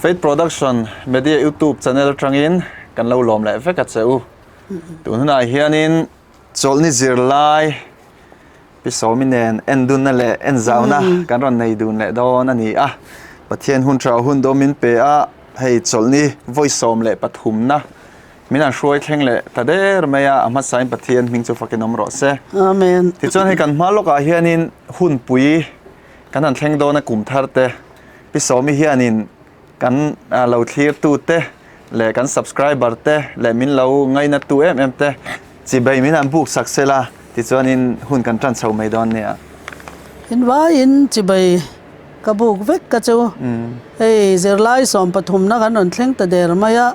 Faith Production Media YouTube channel atangin kan lo lawm leh vek a che u. Tun hunah hianin chawlhni zirlai Pi Sawmi nen en dunna leh en zauna kan rawn nei dun leh dawn a ni a. Pathian hun tha hun dawm min pe a, hei chawlhni vawi 13na min han hruai thleng leh ta der mai a, a hmasain Pathian hming chu fakin awm rawh se. Amen. Tichuan hei kan hma lawkah hianin hunpui kan han thleng dawn a kum thar te Pi Sawmi hianin kan lo thlirtute leh kan subscriber te leh min lo ngainattu em em te chibei min han buk sak sela tichuanin hun kan tan chho mai dawn nia. Invaiin chibei ka buk vek ka chu. Hei zirlai 13na kan rawn thleng ta der mai a,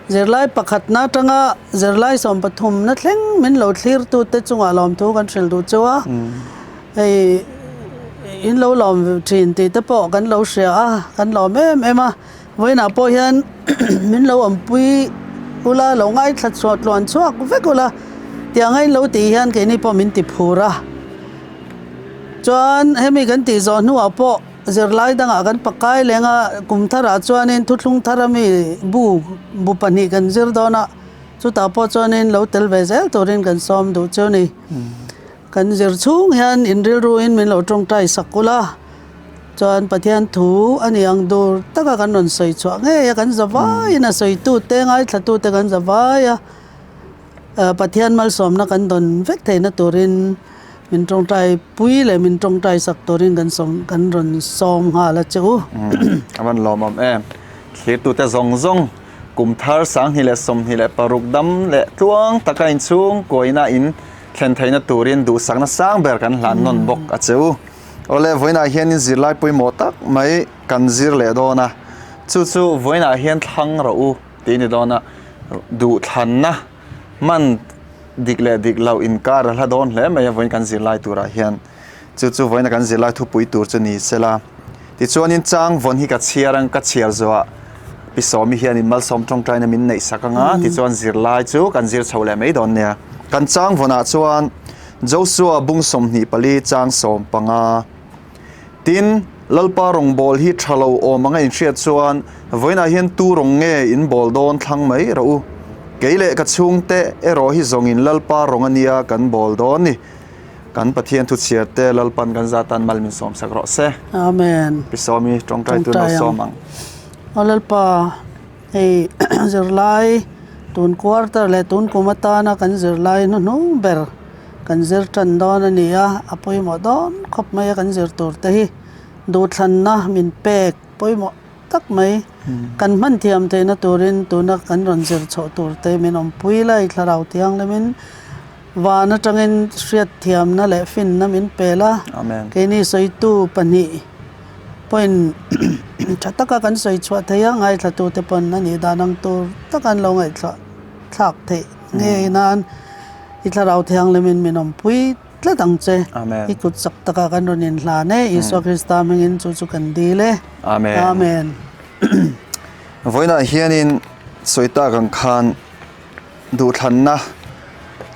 zirlai pakhatna atanga zirlai 13na thleng min lo thlirtute chungah lawmthu kan hrilh duh chu a. Hei in lo lawm thin tih te pawh kan lo hria a, kan lawm em em a. Vawiinah pawh hian min lo awmpui ula, lo ngaithla chhuah tluan chhuak vek ula tiang a in lo tih hian keini pawh min ti phur a. Chuan hemi kan tih zawh hnuah pawh zirlai dangah kan pakai leng a, kum tharah chuanin thuthlung thar ami bu bu pahnih kan zir dawn a, chutah pawh chuanin lo tel ve zel turin kan sawm duh chu a ni. Kan zir chhung hian in rilruin min lo tawngtai sak ula, chuan Pathian thu a ni ang dur taka kan rawn sawi chhuah ngei a, kan za vaiin a sawitute ngaithlatute kan za vai a, Pathian malsawmna kan dawn vek theihna turin min tawngtai pui leh min tawngtai sak turin kan sawm kan rawn sawm nghal a che u. A van lawmawm em. Thlirtute zawng zawng kum thar 2026 dam leh tluang taka inchhung kuaina in Thlen theihna turin duhsakna sang ber kan hlan nawn bawk a che u. Awle, vawiinah hianin zirlai pawimawh tak mai kan zir leh dawn a, chu chu vawiinah hian thlang rawh u tih a ni dawn a, duhthlanna hman dik leh dik loh inkar a hla dawn hle mai a vawiin kan zirlai turah hian. Chu chu vawiina kan zirlai thupui tur chu ni sela. Tichuanin chang vawn hi ka chhiar ang, ka chhiar zawhah Pi Sawmi hianin malsawm tawngtaina min neih sak ang a, tichuan zirlai chu kan zir chho leh mai dawn nia. Kan chang vawnah chuan Joshua bung 24 chang 15. Tin, Lalpa rawngbâwl hi ṭha lo awm anga inhriat chuan vawiinah hian tu rawng nge in bâwl dawn thlang mai rawh u. Kei leh ka chhungte erawh hi zawngin Lalpa rawng a nia kan bâwl dawn ni. Kan Pathian thu chhiar te Lalpan kan za tan mal min sawm sak rawh se. Amen. Pi Sawmi tawngtai tur lo sawm ang. Aw Lalpa, hei zirlai tun quarter leh tun kum atana kan zirlai hnuhnung ber kan zir tan dawn a ni a, a pawimawh dawn khawp mai a kan zir tur te hi duhthlanna min pek pawimawh tak mai. Kan hman thiam theihna turin tuna kan rawn zir chhoh tur te min awmpui lai thlarau thianghlimin Van atangin hriatthiamna leh finna min pel a. Keini sawitu pahnih pawhin tha taka kan sawi chhuah thei a, ngaithlatute pawn a nih dan ang tur taka an lo ngaihthlah thlak theih ngei nan i Thlarau Thianghlimin min awmpui tlat ang che. I kut chak taka kan rawn inhlan e, Isua Krista hmingin chu chu kan dil e. Amen. Vawiinah hianin sawi tak ang khan Duhthlanna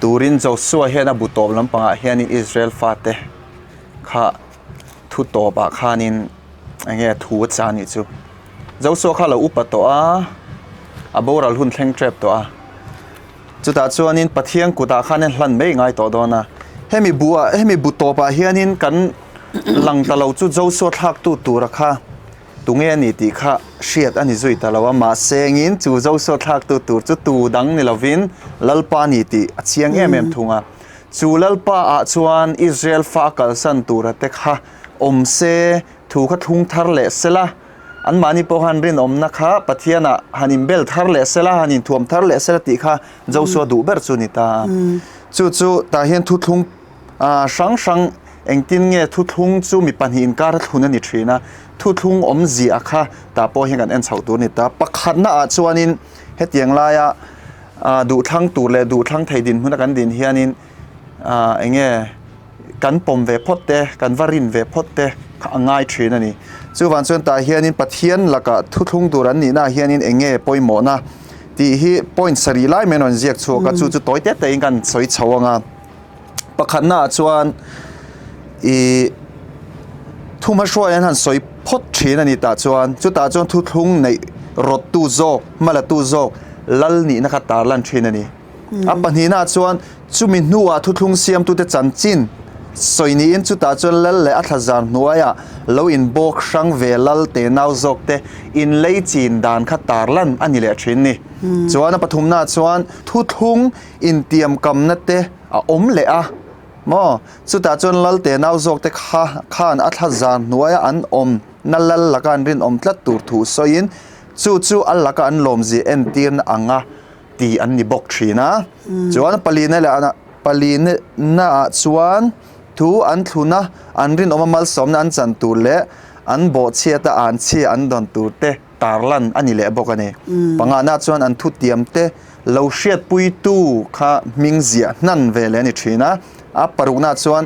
turin Joshua hian a bu tawp lampangah hianin Israel fate kha thu tawpah khanin eng nge thu a cha nih chu. Joshua kha a lo upa tawh a, a boral hun thleng tep tawh a. Chutah chuanin Pathian kutah khanin hlan mai ngai tawh dawn a. Hemi buah hemi bu tawpah hianin kan lang ta lo chu Joshua thlaktu tura kha Tunge a ni tih kha hriat a ni zui ta lo a, mahse engin chu Joshua thlaktu tur chu tu dang ni lovin Lalpa a ni tih a chiang em em thung a. Chu Lalpa ah chuan Israel fa a kalsan tura te kha awm se, thu kha thlung thar leh sela, anmahni pawh khan rinawmna kha Pathianah han inbel thar leh sela, han inthuam thar leh sela tih kha Joshua duh ber chu a ni ta a. Chu chu tah hian thuthlung Hrang hrang engtin nge thuthlung chu mi pahnih inkar a thlun a ni thin a, thuthlung awmzia kha tah pawh hian kan en chhoh tur a ni ta. Pakhatna ah chuanin hetiang laia duhthlang tur leh duhthlang thei dinhmun a kan din hianin eng nge kan pawm ve phawt te, kan va rin ve phawt te kha a ngai thin a ni. Chuvang chuan tah hianin Pathian lakah thuthlung tur an nihna ah hianin eng nge pawimawhna tih hi point sarih lai mai an rawn ziak chhuak a, chu chu tawi te tein kan sawi chho ang a. Pakhatnaah chuan ih Thumhmahruai an han sawi phawt thin a ni tah chuan chutah chuan thuthlung neih rawttu zawk, hmalatu zawk lal nihna kha tarlan thin a ni. A pahnihnaah chuan chumi hnuah thuthlung siamtute chanchin sawi niin chutah chuan lal leh a thlazar hnuaiah lo inbawk hrang ve lal tenau zawkte inlei chin dan kha tarlan a ni leh thin ni. Chuan a pathumnaah chuan thuthlung intiamkamna te a awm leh a maw? Chutah chuan lal tenau zawkte kha khan a thlazar hnuaia an awmna lal laka an rinawm tlat tur thu sawiin chu chu a laka an lawmzia entirna anga ti an ni bawk thin a. Chuan palina leh palina ah chuan thu an thlun a, an rinawm a malsawmna an chan tur leh an bawhchhiat a an chhia an dawn tur te tarlan a ni leh bawk a ni. Pangana chuan an thutiam te lo hriatpuitu kha hming ziah hnan ve leh a ni thin a. A parukna chuan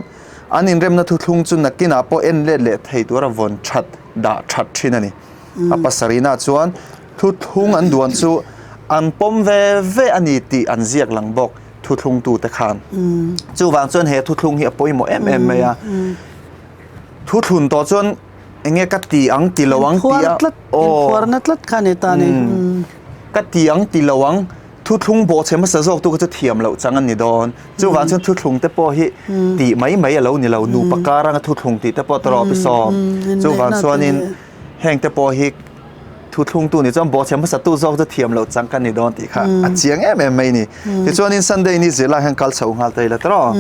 an inremna thuthlung chu nakinah pawh en let leh thei tura vawn that dah that thin a ni. A pasarihna chuan Thuthlung an duan chu an pawm ve ve a ni tih an ziak lang bawk thuthlungtute khan. Chuvang chuan he thuthlung hi a pawimawh em em mai a. Thuthlun tawh chuan eng nge ka ti ang ti lo ang tih a Inphuarna tlat kha a ni ta a ni. Ka ti ang ti lo ang thuthlung bawhchhe hmasa zawk tu kha chu thiam loh chang an ni dawn. Chuvang chuan thuthlung te pawh hi tih mai mai a lo ni lo. Nupa kar anga thuthlung tih te pawh tawrh a sawm. Chuvang chuanin Heng te pawh hi thuthlungtu nih chuan bawhchhe hmasatu zawk chu thiam loh chang ka ni dawn tih kha a chiang em em mai ni. Tichuanin Sunday ni zirlai hian kal chho nghal ta ila tawh.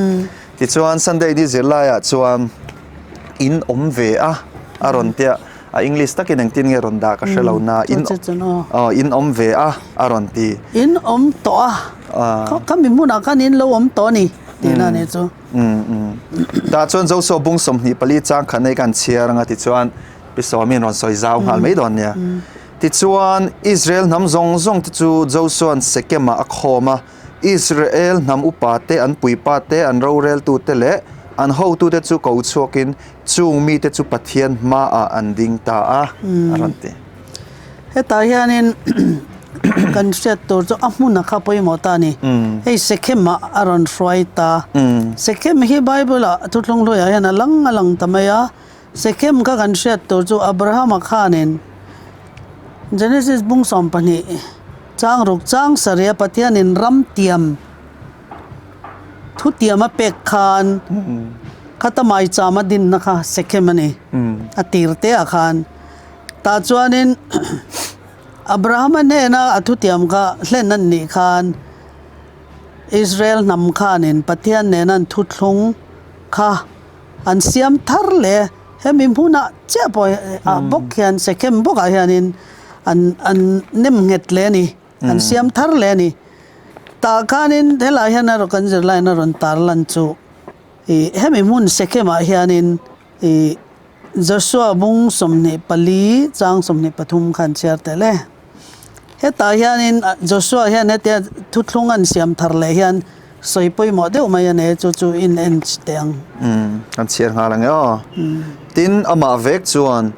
Tichuan Sunday ni zirlaiah chuan in awm ve a, a rawn tia a English takin engtin nge rawn dah ka hre lo na in aw in awm ve a a rawn ti. In awm tawh a, ka mi hmunah khan in lo awm tawh a ni tihna a nih chu. Tah chuan Joshua bung 24 chang khat nei kan chhiar anga tichuan Pi Sawmi'n rawn sawi zau nghal mai dawn nia. Tichuan, Israel hnam zawng zawng te chu Josua'n Sekemah a khawm a, Israel hnam upa te, an puipa te, an roreltute leh an hotute chu ko chhuakin chung mite chu Pathian hmaah an ding ta a, a rawn ti. Hetah hianin kan hriat tur chu a hmun a kha pawimawh ta a ni. Hei Sekhemah a rawn hruai ta. Sekhem hi Bible-ah thuthlung hluiah hian a lang a lang ta mai a. Sechem kha kan hriat tur chu Abrahama khanin Genesis bung 12 chang ruk chang sarih a Pathianin ram tiam thu tiam a pek khan khata maicham a dinna kha Sechem a ni a tir te ah khan tah chuanin Abrahama hnena a thu tiam kha hlen an nih khan Israel hnam khanin Pathian nena an thuthlung kha An siam thar leh hemi hmunah chiah pawh ah bawk hian Sechem bawkah hianin an an nem nghet leh a ni, an siam thar leh a ni. Tah khanin helaiah hian a kan zirlaiin a rawn tar lan chu ih hemi hmun Sechem ah hianin ih Joshua bung 24 chang 23 khan chhiar tel e. Hetah hianin Joshua hian hetia thuthlung an siam thar leh hian sawi pawimawh deuh mai a nei chu chu in en teh ang. Umm kan chhiar nghal ang e aw. Tin, amah vek chuan,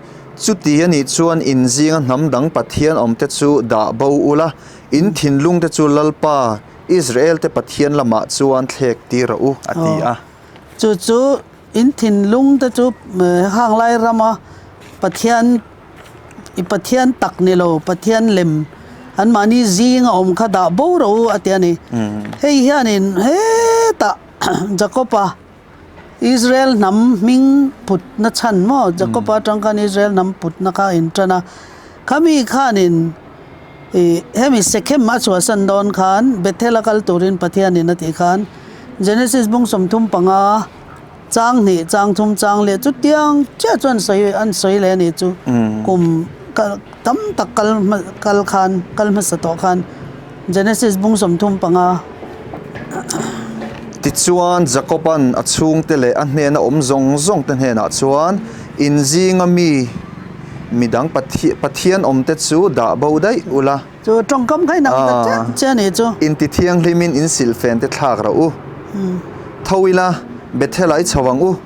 Chuti a nih chuan in zinga hnam dang Pathian awmte chu dah bo ula, in thinlungte chu Lalpa, Israelte Pathian lamah chuan thlek tir rawh u, a ti a. Chu chu in thinlungte chu hanglai rama Pathian I Pathian tak ni lo, Pathian lem anmahni zinga awm kha dah bo rawh u a ti a ni. Hei hianin hetah Jakob-a Israel hnam hming putna chhan maw? Jakob-a atang khan Israel hnam putna kha a intan a. Khami khanin ih hemi Sechem a chhuahsan dawn khan Bethel a kal turin Pathianin a tih khan Genesis bung 35, Chang hnih, chang thum, chang leh chu tiang chiah chuan sawi an sawi leh a nih chu. Kum kal tam tak kal hma kal khan kal hmasa tawh khan Genesis bung 35. Tichuan Jakoba'n a chhungte leh a hnena awm zawng zawngte hnenah chuan, In zinga mi midang Pathian awmte chu dah bo daih ula. Chu tawngkam kha inang ta chiah chiah a nih chu. Inti thianghlimin in silhfen te thlak rawh u. Tho ila, Bethel-ah i chho ang u.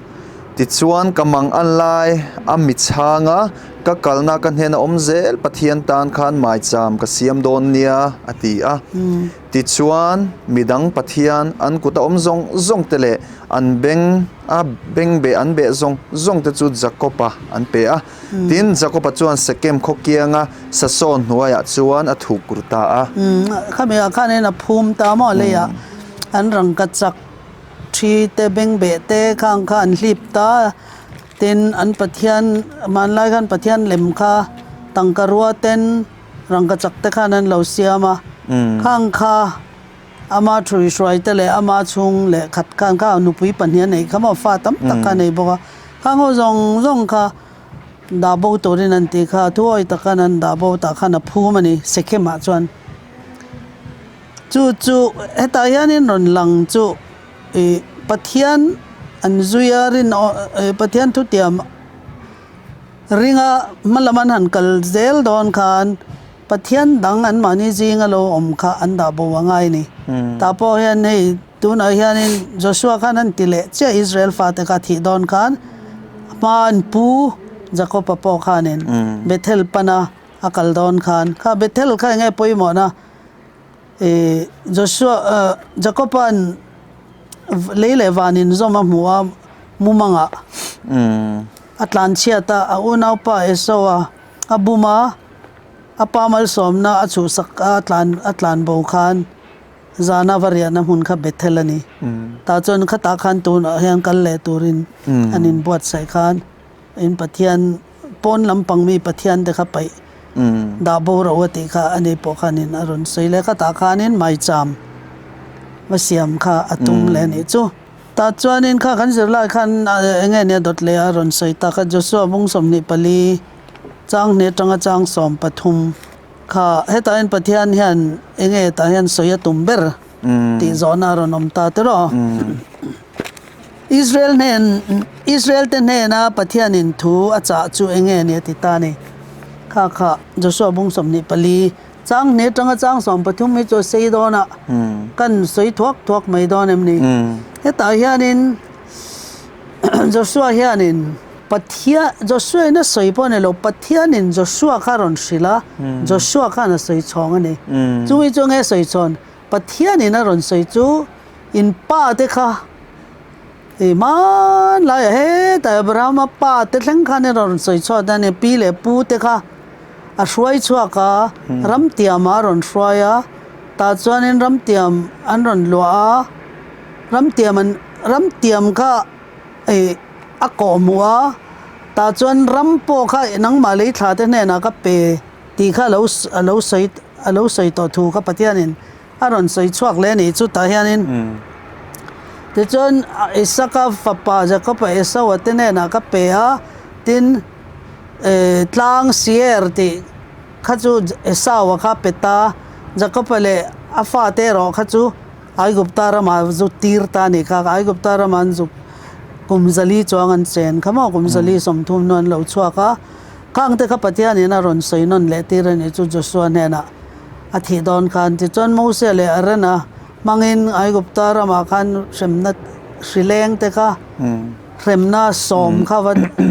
Tichuan ka mang an lai a mi chhanga Ka kalna ka hnena awm zel Pathian tan khan maicham ka siam dawn nia, a ti a. Tichuan, midang Pathian an kuta awm zawng zawng te leh an beng a bengbeh an beh zawng zawng te chu Jakob-a an pe a. Tin, Jakob-a chuan Sekem khaw kianga sasawn hnuaiah chuan a thuk ru ta a. Khami ah khanin a phum ta maw leiah an rangkachak thi te bengbeh te khang kha an hlip ta. Tin, an Pathian, hmanlai khan Pathian lem kha tangka rua ten rangkachak te khan an lo siam a, khang kha ama thui hruai te leh ama chhung leh khat khan kha nupui pahnih a neih kha maw, fa tam tak kha a nei bawk a, khang ho zawng zawng kha dah bo turin an tih kha, thuawi tak khan an dah bo tah khan a phum a ni, Sekhemah chuan. Chu chu hetah hianin rawn lang chu. Ih Pathian an zui a rin ih Pathian thutiam ringa hma lam an han kal zel dawn khan Pathian dang an mahni zinga lo awm kha an dah bo a ngai a ni. Tah pawh hian hei tunah hianin Joshua khan an ti leh chiah Israel fate kha thih dawn khan hma an pu Jakob-a pawh khanin Bethel pana a kal dawn khan kha Bethel kha eng nge pawimawhna Ih Joshua ah Jacob-a'n lei leh van inzawm a hmuh a mumangah a tlanchhiat a, a unaupa Esau-a a bum a, a pa malsawmna a chhuhsak a tlan a tlan bo khan zana va riahna hmun kha Bethel a ni. Tah chuan khatah khan tunah hian kal leh turin an inbuatsaih khan in Pathian Pawn lampang mi Pathian te kha paih dah bo ro a tih kha ani pawh khanin a rawn sawi leh khatah khanin maicham va siam kha a tum leh a nih chu. Tah chuanin kha kan zirlai khan eng nge nia dawt leh a rawn sawi tak a, Joshua bung 24 chang hnih atanga chang 13 kha hetahin Pathian hian eng nge tah hian sawi a tum ber tih zawhna a rawn awm ta tiraw. Israel hnen, Israel te hnena Pathianin thu a chah chu eng nge ni a ti ta ni. Kha kha Joshua bung 24, chang hnih atanga chang 13 hi chu a sei dawn a, kan sawi thuak thuak mai dawn em ni? Hetah hianin Joshua hianin Pathian, Joshua in a sawi pawh a ni lo, Pathianin Joshua kha a rawn hrilh a, Joshua khan a sawi chhawng a ni. Chumi chu enge a sawi chhawn? Pathianin a rawn sawi chu In pa te kha i hmanlaiah hetah Abrahama pa te thleng khan i rawn sawi chhuat a ni, pi leh pu te kha a hruai chhuak a, ramtiamah a rawn hruai a, tah chuanin ramtiam an rawn luah a, ramtiam an ramtiam kha ih a kawh hmuh a, tah chuan ram pawh kha nangmah lei thla te hnenah ka pe tih kha a lo a lo sawi a lo sawi tawh thu kha Pathianin A rawn sawi chhuak leh a nih chu tah hianin tichuan Isaka fapa Jakob-a Esau-a te hnenah ka pe a, tin tlang Seir tih kha chu Esau-a kha a pe ta, Jakob-a leh a fate erawh kha chu Aigupta ramah zu tir ta a nih kha, Aigupta ramah an zuk kum zali chuang an chen kha maw, kum zali 30 hnu an lo chhuak a, khangte kha Pathianin a rawn sawi nawn leh tir a nih chu Joshua hnenah. A thih dawn khan tichuan Mose leh Arona hmangin Aigupta ramah khan hremna hrileng te kha hremna sawm kha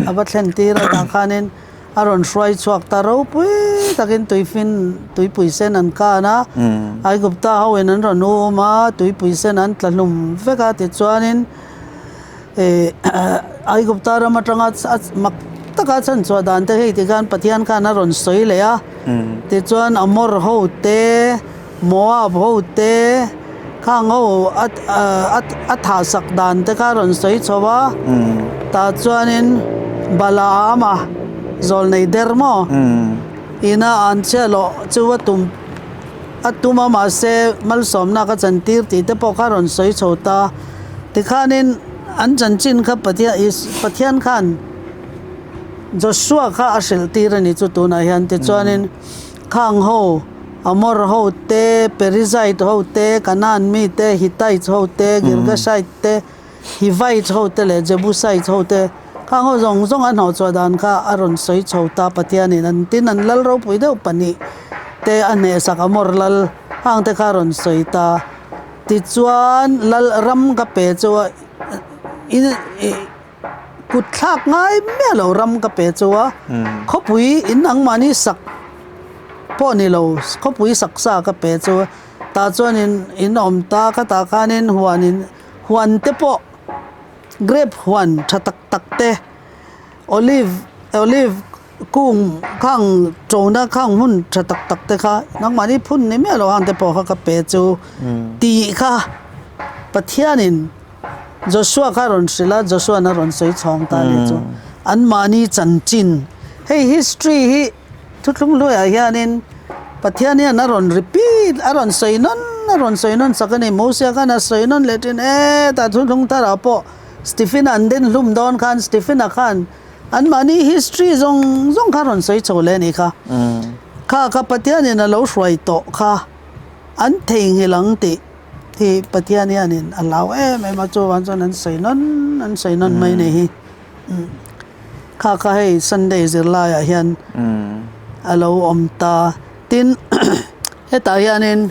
a va thlen tir a, tah khanin a rawn hruai chhuak ta ropui takin tuifin tuipui sen an kan a, Aigupta hoin an rawn um a, tuipui sen an tla hlum vek a, tichuanin Aigupta ram atanga mak taka chhanchhuah dan te hei tikhan Pathian khan a rawn sawi leh a, tichuan Amor ho te, Moab ho te, khang ho a thah sak dan te kha a rawn sawi chho a, tah chuanin Balaama zawlnei der maw ina an chhiatloh chu a tum a tum a mahse malsawmna ka chantir tih te pawh kha a rawn sawi chho ta. Tikhanin an chanchin kha Pathian khan Joshua kha a hrilh tir a ni chu tunah hian. Tichuanin khang ho, Amor ho te, Perizzite ho te, Canaan mi te, Hittites ho te, Girgashite te, Hivites ho te leh Jebusites ho te khang ho zawng zawng a hnawhchhuah dan kha a rawn sawi chho ta. Pathianin an tin an lal ropui deuh pahnih te a hnehsak Amor lal hang te kha a rawn sawi ta. Tichuan lal ram ka pe chu a Kut thlak ngai miah lo ram ka pe chu a, khawpui in nangmahni sak pawh ni lo, khawpui sak sa ka pe chu a, tah chuan in in awm ta, khatah khanin huan in huan te pawh grape huan tha tak tak te olive olive kung khang ṭona khang hmun tha tak tak te kha nangmahni phun ni miah lo hang te pawh kha ka pe chu tih kha Pathianin. Joshua kha a rawn hrilh a, Joshua'n a rawn sawi chhawng ta a nih chu. Anmahni chanchin. Hei history hi thuthlung hluaiah hianin Pathian hian a rawn repeat, a rawn sawi nawn, a rawn sawi nawn sak a ni. Mosia khan a sawi nawn leh thin e, tah thuthlung tharah pawh Stephen-a an den hlum dawn khan Stephen-a khan anmahni history zawng zawng kha a rawn sawi chho leh a nih kha. Kha kha Pathianin a lo hruai tawh kha an theihnghilh ang tih. Hi Pathian hianin a hlau em em a, chuvang chuan an sawi nawn an sawi nawn mai nei hi. Kha kha hei Sunday zirlaiah hian a lo awm ta. Tin, hetah hianin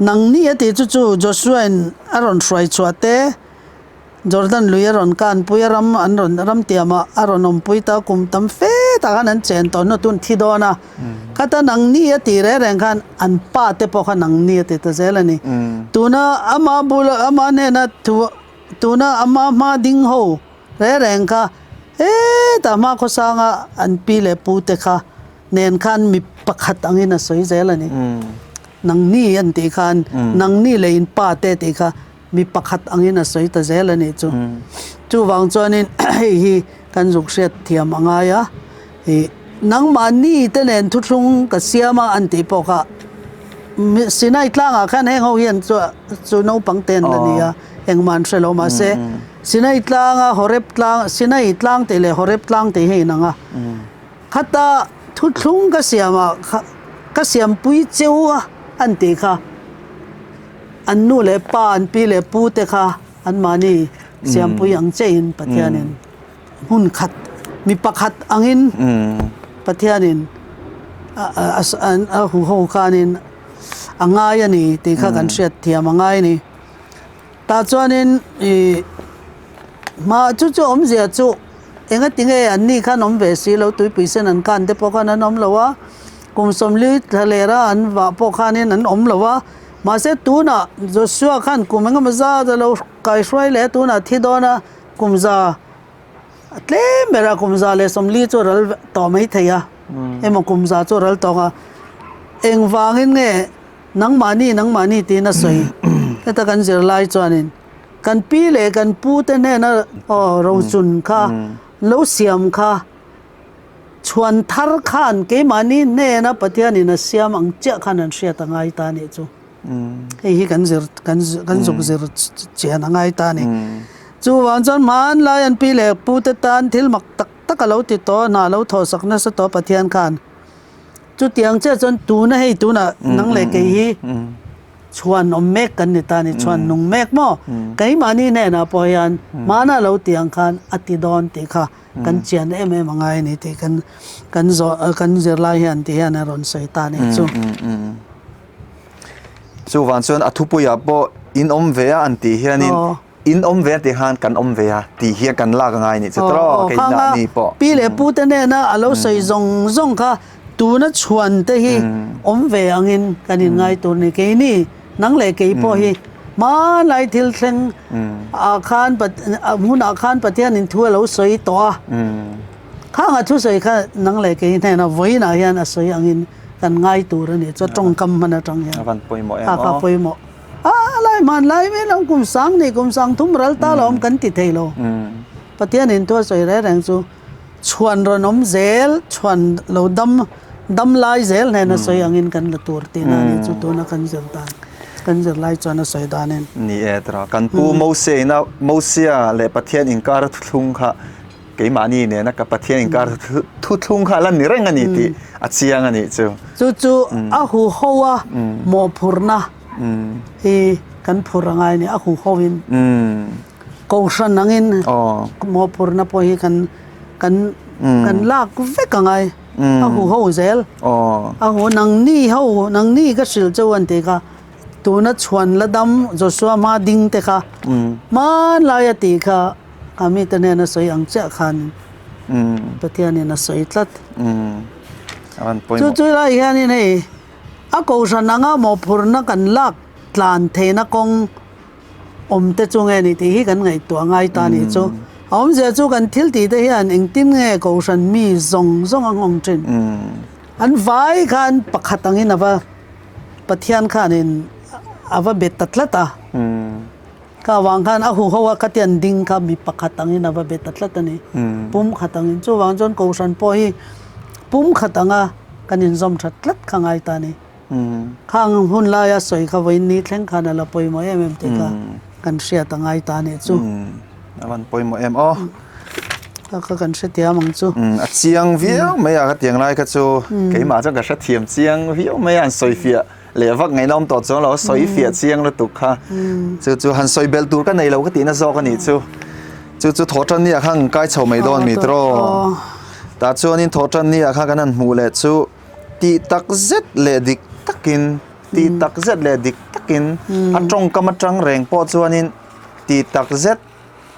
nangni a tih chu chu Joshua-in a rawn hruai chhuah te, Jordan lui a rawn kanpui a, ram an rawn ram tiamah a rawn awmpui ta kum tam fe tah khan an chen tawh hnu tun thi dawn a, khata nangni a tih reng reng khan an pa te pawh kha nangni a ti ta zel a ni. Tuna ama bula ama hnena thu tuna ama hma ding ho reng reng kha hetah hma khawsanga an pi leh pu te kha nen khan mi pakhat angin a sawi zel a ni. Nangni an tih khan nangni leh in pa te tih kha Mi pakhat angin a sawi ta zel a nih chu. Chuvang chuanin hei hi kan zuk hriat thiam a ngai a, ih nangmahni te nen thuthlung ka siam a an tih pawh kha Sinai tlangah khan heng ho hian chu chu naupang te an la ni a, engmah an hre lo mahse Sinai tlanga Horeb tlang Sinai tlang tih leh Horeb tlang tih hi a inang a, khata thuthlung ka siam ah ka siampui cheu a an tih kha. An nu leh pa, an pi leh pu te kha anmahni siampui ang chein Pathianin hmun khat, mi pakhat angin Pathianin a huho khanin a ngai a ni tih kha kan hriat thiam a ngai a ni. Tah chuanin ih hma chu chu awmzia chu engatinge anni khan awm ve si lo, tuipui sen an khan te pawh khan an awm lo a, kum sawmli thla lera an vah pawh khanin an awm lo a. Mahse tunah Joshua khan kum engemaw zat a lo kaihruai leh a, tunah thi dawn a, kum za a tlem ber a, kum 140 chu a ral tawh mai thei a, emaw kum za chu a ral tawh ang a, engvangin nge nangmahni nangmahni tiin a sawi? Heta kan zirlai chuanin kan pi leh kan pu te hnena aw rochun kha lo siam kha, Chhuan thar khan keimahni hnena Pathianin a siam ang chiah khan an hriat a ngai ta a nih chu. Hei hi kan zir kan kan zuk zir chian a ngai ta a ni. Chuvang chuan hmanlai an pi leh pu te tan thil mak tak tak a lo ti tawh a, hna a lo thawhsak nasa tawh a Pathian khan. Chutiang chiah chuan tuna hei tunah nang leh kei hi Chhuan awm mek kan ni ta ni, chhuan nung mek maw? Keimahni hnenah pawh hian hmana lo ti ang khan a ti dawn tih kha kan chian em em a ngai a ni tih kan kan zawh kan zirlai hian ti hian a rawn sawi ta nih chu. Chuvang chuan a thupuiah pawh in awm ve a an tih hianin in awm ve a tih khan kan awm ve a tih hian kan lak a ngai nih chu tawh kei nah ni pawh. Pi leh pu te hnena a lo sawi zawng zawng kha tuna chhuan te hi awm ve angin kan inngai tur ni. Keini nang leh kei pawh hi hmanlai thil thleng ah khan hmunah khan Pathianin thu a lo sawi tawh a, khanga thusawi kha nang leh kei hnena vawiinah hian a sawi angin kan ngai tur a ni. Chuan tawngkam hman atang hian kha kha pawimawh. A lai hman lai mai lo kum sang ni kum sang thum ral ta lo awm kan ti thei lo. Pathian in thu a sawi reng reng chu chhuan rawn awm zel chhuan lo dam dam lai zel hnen a sawi angin kan la tur tihna a ni chu tuna kan zir dan kan zir lai chuan a sawi dan in. Ni e tira kan pu Mose ina Mosia leh Pathian inkar a thuthlung kha Keimahni nena ka Pathian inkar thuthlung kha a la ni reng a ni tih a chiang a nih chu. Chu chu a huho a mawhphurhna hi kan phur a ngai a ni, a huhoin kohhran angin mawhphurhna pawh hi kan kan kan lak vek a ngai, a huho zel. A hu nangni ho nangni ka hrilh cheu an tih kha tuna chhuan la dam Joshua hma ding te kha hmanlai a tih kha. Kha mite hnena sawi ang chiah khan Pathianin a sawi tlat. Chu chu lai hianin hei a kohhran anga mawhphurhna kan lak tlan theihna kawng awm te chu nge ni tih hi kan ngaihtuah ngai ta nih chu. A awmzia chu kan thil tih te hian engtin nge kohhran mi zawng zawng a nghawng thin. An vai khan pakhat angin a va Pathian khanin a va bet ta tlat a. Ka avang khan a huho a khatian ding kha mi pakhat angin a va be ta tlat a ni. Pum khat angin. Chuvang chuan Kohhran pawh hi pum khat anga kan inzawm that tlat kha ngai ta a ni. Khang hun laia sawi kha vawiin ni thleng khan a la pawimawh em em tih kha kan hriat a ngai ta a nih chu. A van pawimawh em aw. Kha kha kan hrethiam ang chu. A chiang viau mai a ka tiang lai kha chu keimah chuan ka hrethiam chiang viau mai a an sawifiah. Leh vak ngaihna awm tawh chuang lo, sawi fiah chiang lutuk kha. Chu chu han sawi belh tur ka nei lo ka tihna zawk a nih chu. Chu chu thawhtan ni ah khan kai chho mai dawn mi tiraw. Tah chuanin thawhtan ni ah khan kan han hmuh leh chu tih tak zet leh dik takin, tih tak zet leh dik takin a tawngkam atang reng pawh chuanin tih tak zet,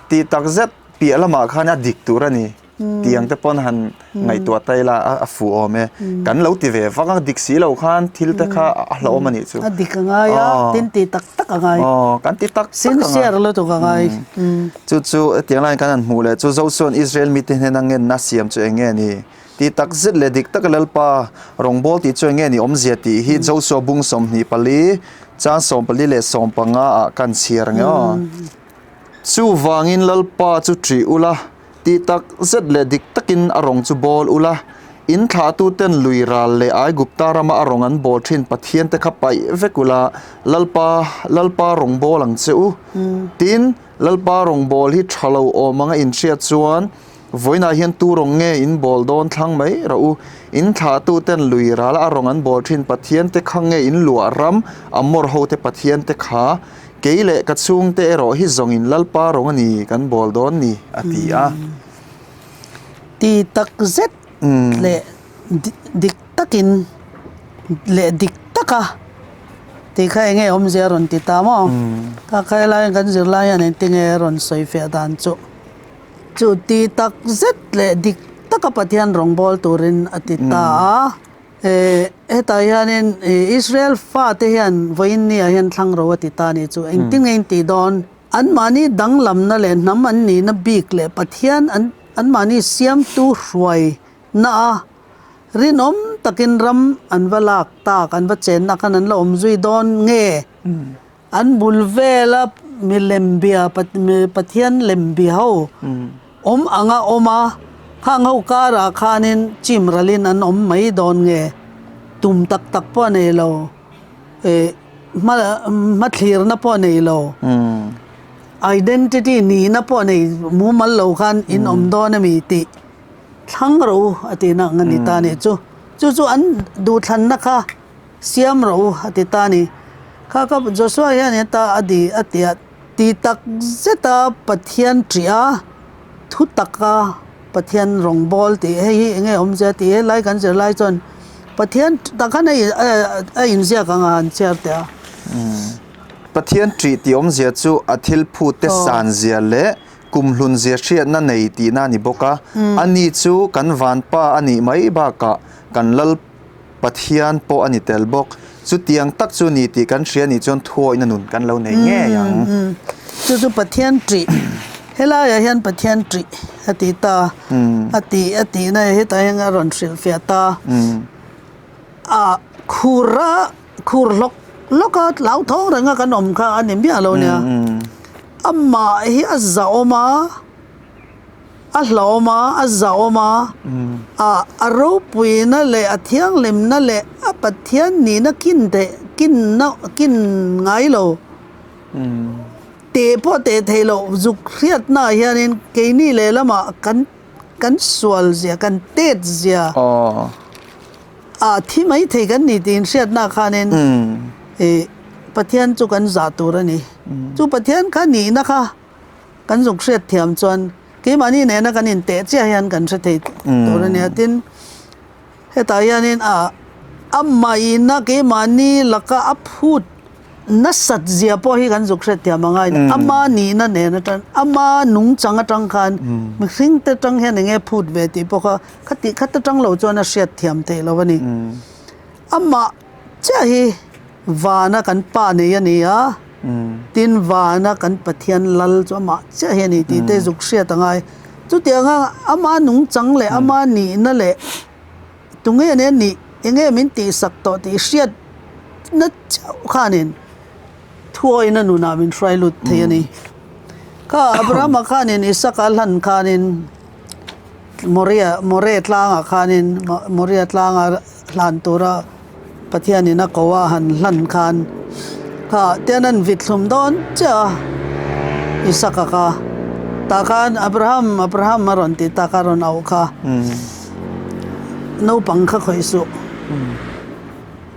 tih tak zet piah lamah khan a dik tur a ni. Tiang te pawn han ngaihtuah ta ila a fuh awm e. Kan lo ti ve vak a, dik si lo khan thil te kha a hlauhawm a nih chu. A dik a ngai a, tin ti tak tak a ngai. Aw, kan ti tak tak a ngai. Sincere lutuk a ngai. Chu chu hetiang laiin kan han hmuh leh chu Zosuan Israel mite hnena ngenna siam chu eng nge ni? Ti tak zet leh dik taka Lalpa rawngbâwl tih chu eng nge ni awmzia tih hi Josua bung 24 chang 14 leh 15 ah kan chhiar ang e aw. Chuvangin Lalpa chu ṭih ula. Tih tak zet leh dik takin a rawng chu bawl ula, in thlahtuten lui ral leh Aigupta rama a rawng an bawl thin Pathian te kha paih vek ula, Lalpa, Lalpa rawng bawl ang che u. Tin, Lalpa rawng bawl hi tha lo awm anga in hriat chuan, vawiinah hian tu rawng nge in bawl dawn thlang mai rawh u. In thlahtuten lui rala a rawng an bawl thin Pathian te kha nge in luah ram Amor hote Pathian te kha Kei leh ka chhungte erawh hi zawngin Lalpa rawng a ni kan bawl dawn ni, a ti a. Ti tak zet leh dik takin leh dik taka tih kha enge awmzia a rawn ti ta maw? Ka khai laiin kan zirlai hian engtinge a rawn sawi fiah dan chu. Chu ti tak zet leh dik taka Pathian rawngbâwl turin a ti ta a. Hetah hianin Israel fate hian vawiin niah hian thlang ro a ti ta a nih chu. Engtin nge in tih dawn? Anmahni danglamna leh hnam an nihna bik leh Pathian an anmahni siamtu hruaina a rinawm takin ram an va lak tak, an va chenna khan an la awm zui dawn nge? An bul vela milem bia Pathian lem bia ho Awm anga awm a, khang ho karah khanin chim ralin an awm mai dawn nge? Tum tak tak pawh a nei lo, eh hma hmathlirna pawh a nei lo, identity nihna pawh a nei mumal lo khan in awm dawn a mi tih thlang rawh u a tihna ang a ni ta a nih chu. Chu chu an duhthlanna kha siam rawh u a ti ta a ni. Kha kha Joshua hian heta a di a ti a. Ti tak zeta Pathian ṭih a, thu taka Pathian rawngbâwl tih hei hi eng nge awmzia tih helai kan zir lai chuan Pathian tak khan a inziak ang a han chhiar teh a. Pathian ṭih tih awmzia chu a thil phute sanzia leh kumhlunzia hriatna nei tihna a ni bawk a. Ani chu kan vanpa a nih mai bakah kan Lal Pathian pawh a ni tel bawk. Chutiang tak chu ni tih kan hria nih chuan thuawihna nun kan lo nei ngei ang. Chu chu Pathian ṭih, helaiah hian Pathian ṭih a ti ta, a ti a tihna hetah hian a rawn hrilhfiah ta. A khur a, khur hlawk hlawk a, hlauthawng renga kan awm kha a ni miah lo nia. Amah hi a zahawm a. A hlauhawm a, a zahawm a, a a ropuina leh a thianghlimna leh a Pathian nihna kin theih kinna kin ngai lo teh pawh teh theih loh zuk hriatnaah hianin keini lehlamah kan kan sual zia kan tet zia a thi mai thei kan ni tih inhriatnaah khanin ih Pathian chu kan zah tur a ni. Chu Pathian kha nihna kha. Kan zuk hriat thiam chuan keimahni nena kan inteh chiah hian kan hre thei tur a nia. Tin, hetah hianin a amahina keimahni laka a phut nasat zia pawh hi kan zuk hrethiam a ngai ama nihna nen atang ama nungchang atang khan mihring te atang hian enge phut ve tih pawh kha khati khat atang lo chuan a hriat thiam theih lo a ni. Amah chiah hi vana kan pa nei a ni a, tin vana kan Pathian lal chu amah chiah hi a ni tih te zuk hriat a ngai. Chutianga ama nungchang leh ama nihna leh Tunge nen nih enge min tihsak tawh tih hriat na chauh khanin thuawina nunah min hruai lut thei a ni. Kha Abrahama khanin Isaka hlan khanin Moria More tlangah khanin Moria tlanga hlan tura Pathianin a ko a han hlan khan kha tian an vit hlum dawn chiah a Isaka kha tah khan Abraham Abraham a rawn tih tak a rawn auh kha. Naupang kha khawih suh.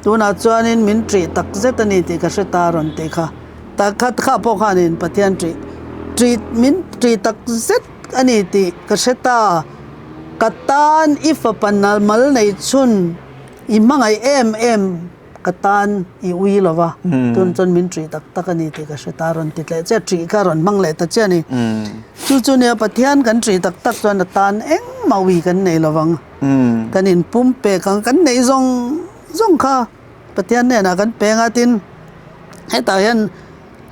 Tunah chuanin min ṭih tak zet a ni tih ka hre ta a rawn tih kha. Tak kha kha pawh khanin Pathian ṭih ṭih min ṭih tak zet a ni tih ka hre ta. Ka tan i fapa mal nei chhun i hmangaih em em. Ka tan i ui lo va, tun chuan min ṭih tak tak a ni tih ka hre ta, a rawn ti tleh che a, ṭih kha a rawn hmang leh ta che a ni. Chu chu nia Pathian kan ṭih tak tak chuan a tan engmah ui kan nei lo vang. Kan inpumpek ang, kan neih zawng zawng kha Pathian hnenah kan peng a, tin hetah hian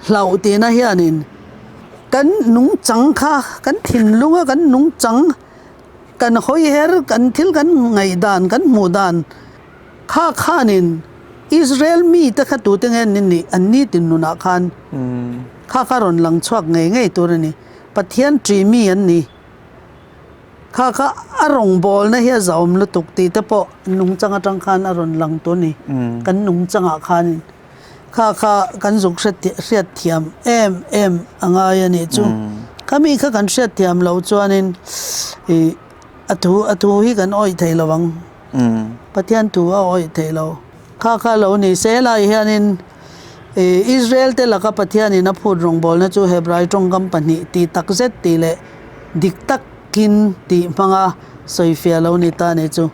hlauh tihna hianin kan nungchang kha, kan thinlunga kan nungchang, kan hawiher, kan thil kan ngaihdan, kan hmuh dan, Kha khanin Israel mite kha tute nge an nih an nitin nunah khan kha kha rawn lang chhuak ngei ngei tur a ni. Pathian ṭih mi an ni. Kha kha a rawngbawlna hi a zahawm lutuk tih te pawh nungchang atang khan a rawn lang tur a ni. Kan nungchangah khanin kha kha kan zuk hriat thiam em em a ngai a nih chu. Khami kha kan hriat thiam loh chuanin ih a thu a thu hi kan awih thei lo ang. Pathian thu a awih theih lo. Kha kha lo ni se helai hianin Israel te laka Pathianin a phut rawngbawlna chu Hebrai tawngkam pahnih tih takzet tih leh dik takin tih hmanga sawifiah lo ni ta ni chu.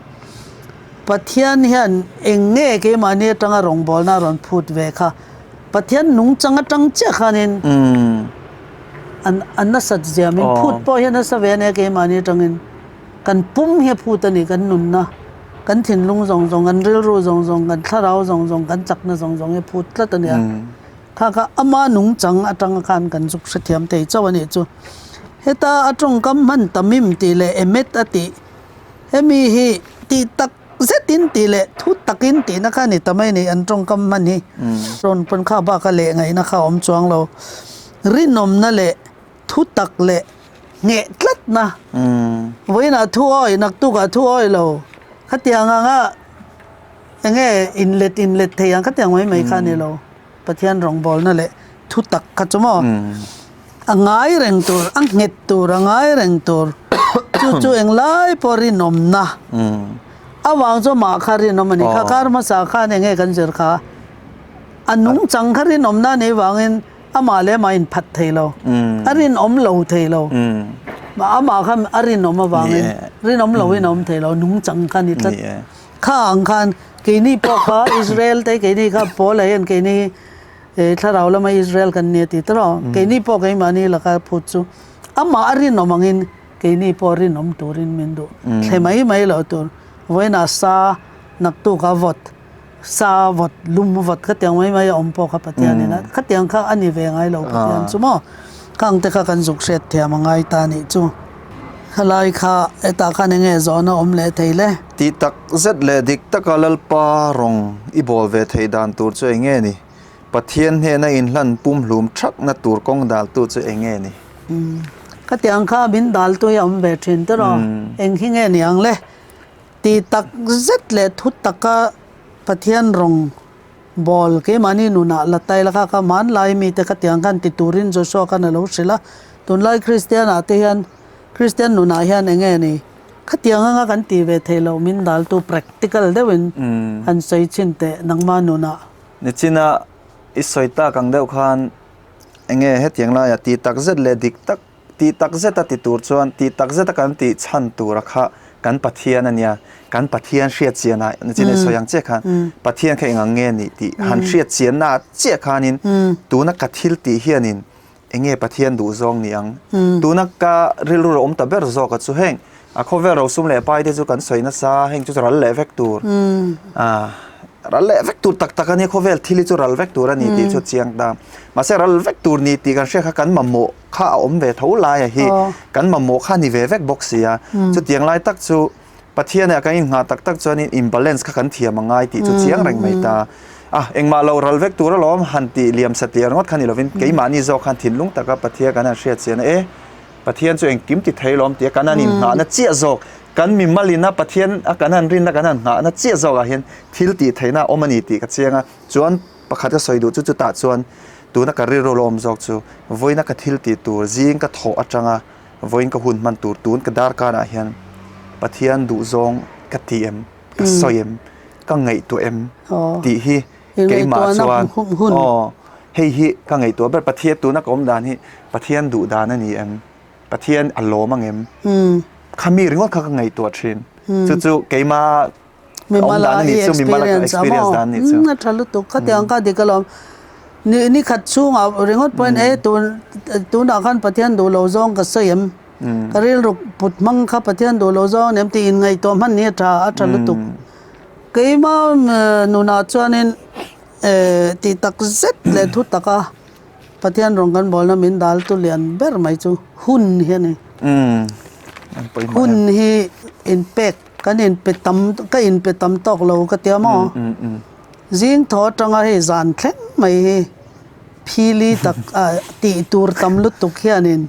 Pathian hian eng nge keimahni atanga rawngbawlna a rawn phut ve kha Pathian nungchang atang chiah khanin an nasat zia min phut pawh hian nasa ve a nia keimahni atangin. Kan pum hi a phut a ni, kan nunna, kan thinlung zawng zawng, kan rilru zawng zawng, kan thlarau zawng zawng, kan chakna zawng zawng hi a phut tlat a nia. Kha kha ama nungchang atanga khan kan zuk hrethiam thei chauh a nih chu. Heta a tawngkam hman tamim tih leh emet a tih, hemi hi tih tak zetin tih leh thu takin tihna kha a ni ta mai a ni an tawngkam hman hi. Rawn pawn kha bak a leh ngaihna kha a awm chuang lo. Rinawmna leh Thu tak leh ngheh tlatna. Vawiinah thu awi, naktukah thu awi lo. Khatiang anga enge inlet inlet thei ang khatiang mai mai kha a ni lo. Pathian rawngbawlna leh thu tak kha chu maw a ngai reng tur, a nghet tur, a ngai reng tur. Chu chu englai pawh rinawmna avang chu amah kha rinawm a ni. Kha kar hmasa khan enge kan zir kha a nungchang kha rinawmna a nih vangin Amah leh amah inphat thei lo, a rinawm lo thei lo. Amah kha a rinawm avangin rinawm loin a awm thei lo, nungchang kha a ni tlat. Kha ang khan keini pawh kha Israel te keini kha Paula hian keini thlarau lama Israel kan ni a ti tawh a, keini pawh keimahni laka phut chu amah a rinawm angin keini pawh rinawm turin min duh thle mai mai loh tur. Vawiinah sa naktuk a vawt. Sa vawt, lum vawt khatiang mai mai a awm pawh kha Pathian in a, khatiang kha a ni ve ngai lo Pathian chu maw? Khang te kha kan zuk hriat thiam a ngai ta nih chu. Khalai kha hetah khan eng nge zawhna awm leh thei le? Tih tak zet leh dik taka Lalpa rawng i bawl ve theih dan tur chu eng nge ni? Pathian hnena inhlan pumhlum thakna tur kawng daltu chu eng nge ni? Khatiang kha min daltu hi a awm ve thin tiraw? Eng hi nge ni ang le? Ti tak zet leh thu taka Pathian rawng bawl keimahni nunah la tai la kha kha hmanlai mite khatiang khan ti turin Joshua khan a lo hrilh a. Tunlai Kristian ah te hian Kristian nunah hian eng nge ni khatiang anga kan tih ve theih loh min daltu practical deuhin han sawi chhin teh nangmah nunah. Nichina i sawi tak ang deuh khan eng nge hetiang laiah ti tak zet leh dik tak Tih tak zeta ti tur chuan tih tak zeta kan tih chhan tura kha Kan Pathian a nia, kan Pathian hriat chianah chin i sawi ang chiah khan Pathian kha engang nge nih tih han hriat chiannaah chiah khanin tuna ka thil tih hianin enge Pathian duh zawng ni ang? Tuna ka rilru ro awm ta ber zawka chu heng a khawvel rosum leh pai te chu kan sawi nasa heng chu ral leh vek tur ral leh vek tur tak tak a nia khawvel thil hi chu ral vek tur a ni tih chu chiang ta. Mahse ral vek tur ni tih kan hriat kha kan mamawh kha a awm ve tho laia hi kan mamawh kha a ni ve vek bawk si a. Chutiang lai tak chu Pathianah kan inngah tak tak chuanin imbalance kha kan thiam a ngai tih chu chiang reng mai ta. A, engmah lo ral vek tur alawm han tih liam satliah ringawt kha ni lovin keimahni zawk khan thinlung taka Pathian kan han hriat chian a, e, Pathian chu engkim ti thei alawm tia kan han innghahna chiah zawk, kan mimalina Pathian a kan han rinna kan han nghahna chiah zawkah hian thil tih theihna a awm a ni tih ka chiang a. Chuan pakhat ka sawi duh chu chutah chuan tuna ka rilru lawm zawk chu vawiina ka thil tih tur zing ka thawh atanga Vawiin ka hun hman tur tun ka darkanah hian Pathian duhzawng ka ti em, ka sawi em, ka ngaihtuah em tih hi keimah chuan aw hei hi ka ngaihtuah ber Pathian tuna ka awm dan hi Pathian duh dan a ni em, Pathian a lawm ang em, khami ringawt kha ka ngaihtuah thin. Chu chu keimah Mimala i experience a maw? Umm a tha lutuk khatiang kha dik alawm. Ni ni khat chhungah ringawt pawhin e tun tunah khan Pathian duh lo zawng ka sawi em? Ka rilru put hmang kha Pathian duh lo zawng a ni em tih inngaihtuah hman hi a tha a tha lutuk. Keima nunah chuanin eh tih tak zet leh thu taka Pathian rawn kan bawlna min dal tu lian ber mai chu hun hi a ni. Hun hi inpek kan inpe tam ka inpe tam tawk lo ka tia maw? Zing thaw atanga hei zan thleng mai hi phili tak tih tur tam lutuk hianin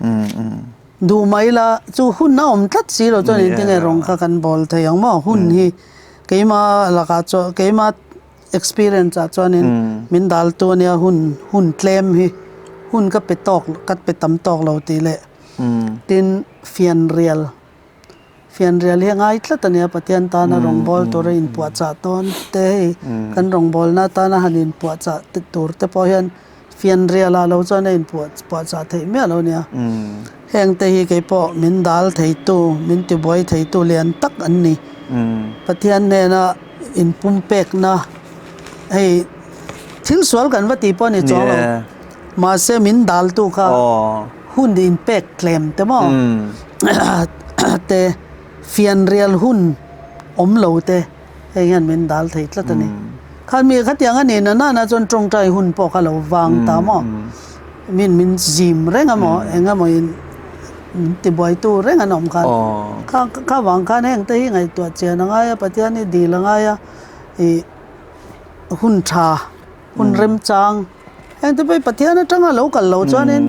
duh mai la chu hun a awm tlat si lo chuan engtin nge rawng kha kan bawl thei ang maw? Hun hi keima lakah chuan keima Experience ah chuanin min dal tu ania hun hun tlem hi hun ka pe tawk ka pe tam tawk lo tih leh tin fianrial fianrial hi a ngai tlat ania Pathian tana rawngbâwl tura inpuahchah tawn te hei kan rawngbâwlna atana han inpuahchah tur te pawh hian fianrial ah lo chuan a inpuah puahchah theih miah lo ania heng te hi keipawh min dal theitu min tibuai theitu lian tak an ni Pathian hnena inpumpekna hei thil sual kan va tih pawh a ni chuang lo mahse min daltu kha hun inpek tlem te maw te fianrial hun awm lo te. Hei hian min dal thei tlat a ni. Khan mi khatiang a nih na nana chuan tawngtai hun pawh kha lo vang ta maw? Min min zim reng a maw? Eng emaw in min tibuaitu reng an awm khan. Kha kha vang khan heng te hi ngaihtuah chian a ngai a, Pathian hi dil a ngai a, ih hun tha, hun remchang heng te pawh hi Pathian atanga lo kal lo chuanin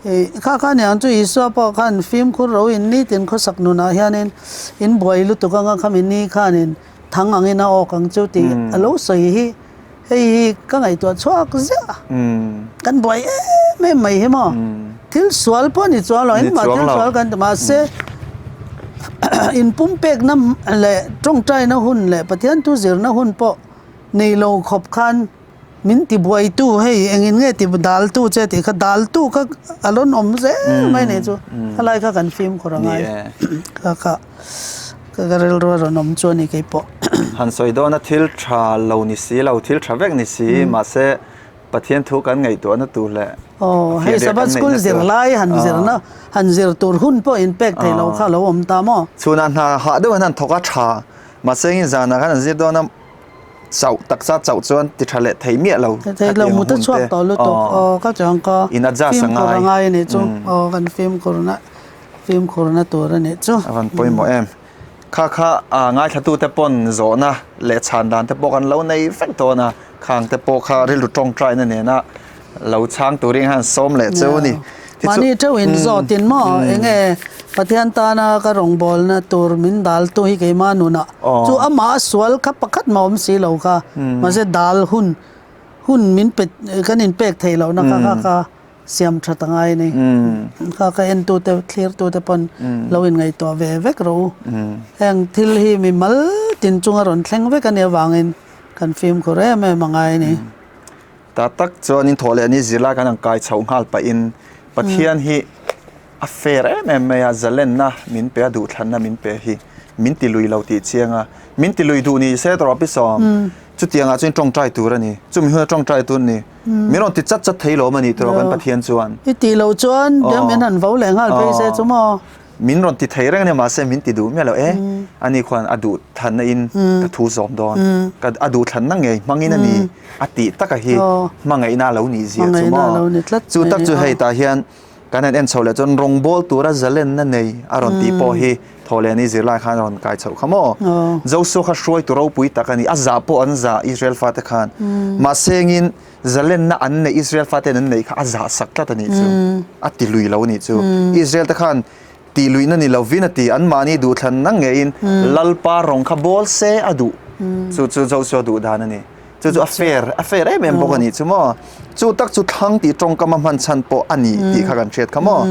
Ih, kha kha aniang chu Isua pawh khan fimkhur ro in nitin khawsak nunah hianin in buai lutuk anga khami ni khanin thang angin a awk ang chu tih a lo sawi hi hei hi ka ngaihtuah chhuak ziah a, kan buai em em mai hi maw? Thil sual pawh ni chuang lo, engmah thil sual kan ti mahse inpumpekna leh tawngtaina hun leh Pathian thu zirna hun pawh nei lo khawp khan Min ti buaitu hei engin nge ti daltu che tih kha daltu kha a rawn awm zel mai nih chu khalai kha kan fimkhur a ngai kha kha ka rilru a rawn awm chu a ni keipawh. Han sawi dawn a thil tha lo ni si lo thil tha vek ni si mahse Pathian thu kan ngaihtuahna tur leh Aw hei Sabbath school zirlai han zirna han zir tur hun pawh inpek thei lo kha a lo awm ta maw? Chhunah hna hah deuh hian han thawk a tha mahse engin zanah khan an zir dawn a. Chauh taksa chauh chuan ti tha leh thei miah lo. Thei lo mut a chhuak tawh lutuk aw ka chuang ka in adjust a ngai fimkhur a ngai a nih chu aw kan fimkhur na fimkhur na tur a nih chu. A van pawimawh em. Kha kha a ngaithla te pawn zawhna leh chhan dan te pawh kan lo nei vek dawn a khang te pawh kha rilru tawngtai na nena lo chhang turin han sawm leh cheu a ni. Mahni theuh in zawt in maw enge Pathian tana ka rawngbawlna tur min dal tu hi keimah nunah chu amah a sual kha pakhat mah awm si lo kha mahse dal hun hun min pe kan in pek theih lohna kha kha ka siam that a ngai a ni. Kha ka entu te thlir tu te pawn lo in ngaihtuah ve vek rawh u. Heng thil hi mi mal tin chunga rawn thleng vek a nih avangin kan fimkhur em em a ngai a ni. Ta tak chuanin thawh leh ni zirlai kan han kai chhoh nghal pahin Pathian hi a fair em em mai a, zalenna min pe a, duhthlanna min pe hi. Min ti lui lo tih chiang a, min ti lui duh ni se tawrh a pi sawm. Chutiangah chuan tawngtai tur a ni. Chumi huna tawngtai tur a ni. Min rawn ti chat chat thei lawm a ni tawrh kan Pathian chuan. I tih loh chuan diam min han vo leh nghal phei se chu maw? Min rawn ti thei reng a nia mahse min ti duh miah lo e. Ani khuan a duh thlanna in ka thu zawm dawn. Ka a duh thlanna ngei hmangin a ni a tih taka hi hmangaihna a lo nih zia chu maw? Chu tak chu hei tah hian Kan han en chho leh chuan rawngbawl tura zalenna nei a rawn tih pawh hi Thawhlehni zirlai khan a rawn kai chhoh kha maw? Joshua kha hruaitu ropui tak a ni, a zah pawh an zah Israel fate khan. Mahse engin zalenna an neih Israel faten an neih kha a zah sak tlat a nih chu, a ti lui lo a nih chu. Israel te khan tih luihna ni lovin a ti, anmahni duhthlanna ngeiin Lalpa rawng kha bawl se a duh, chu chu Joshua duh dan a ni. Chu chu a fair, a fair em em bawk a nih chu maw. Chu tak chu thlang tih tawngkam a hman chhan pawh a ni tih kha kan hriat kha maw.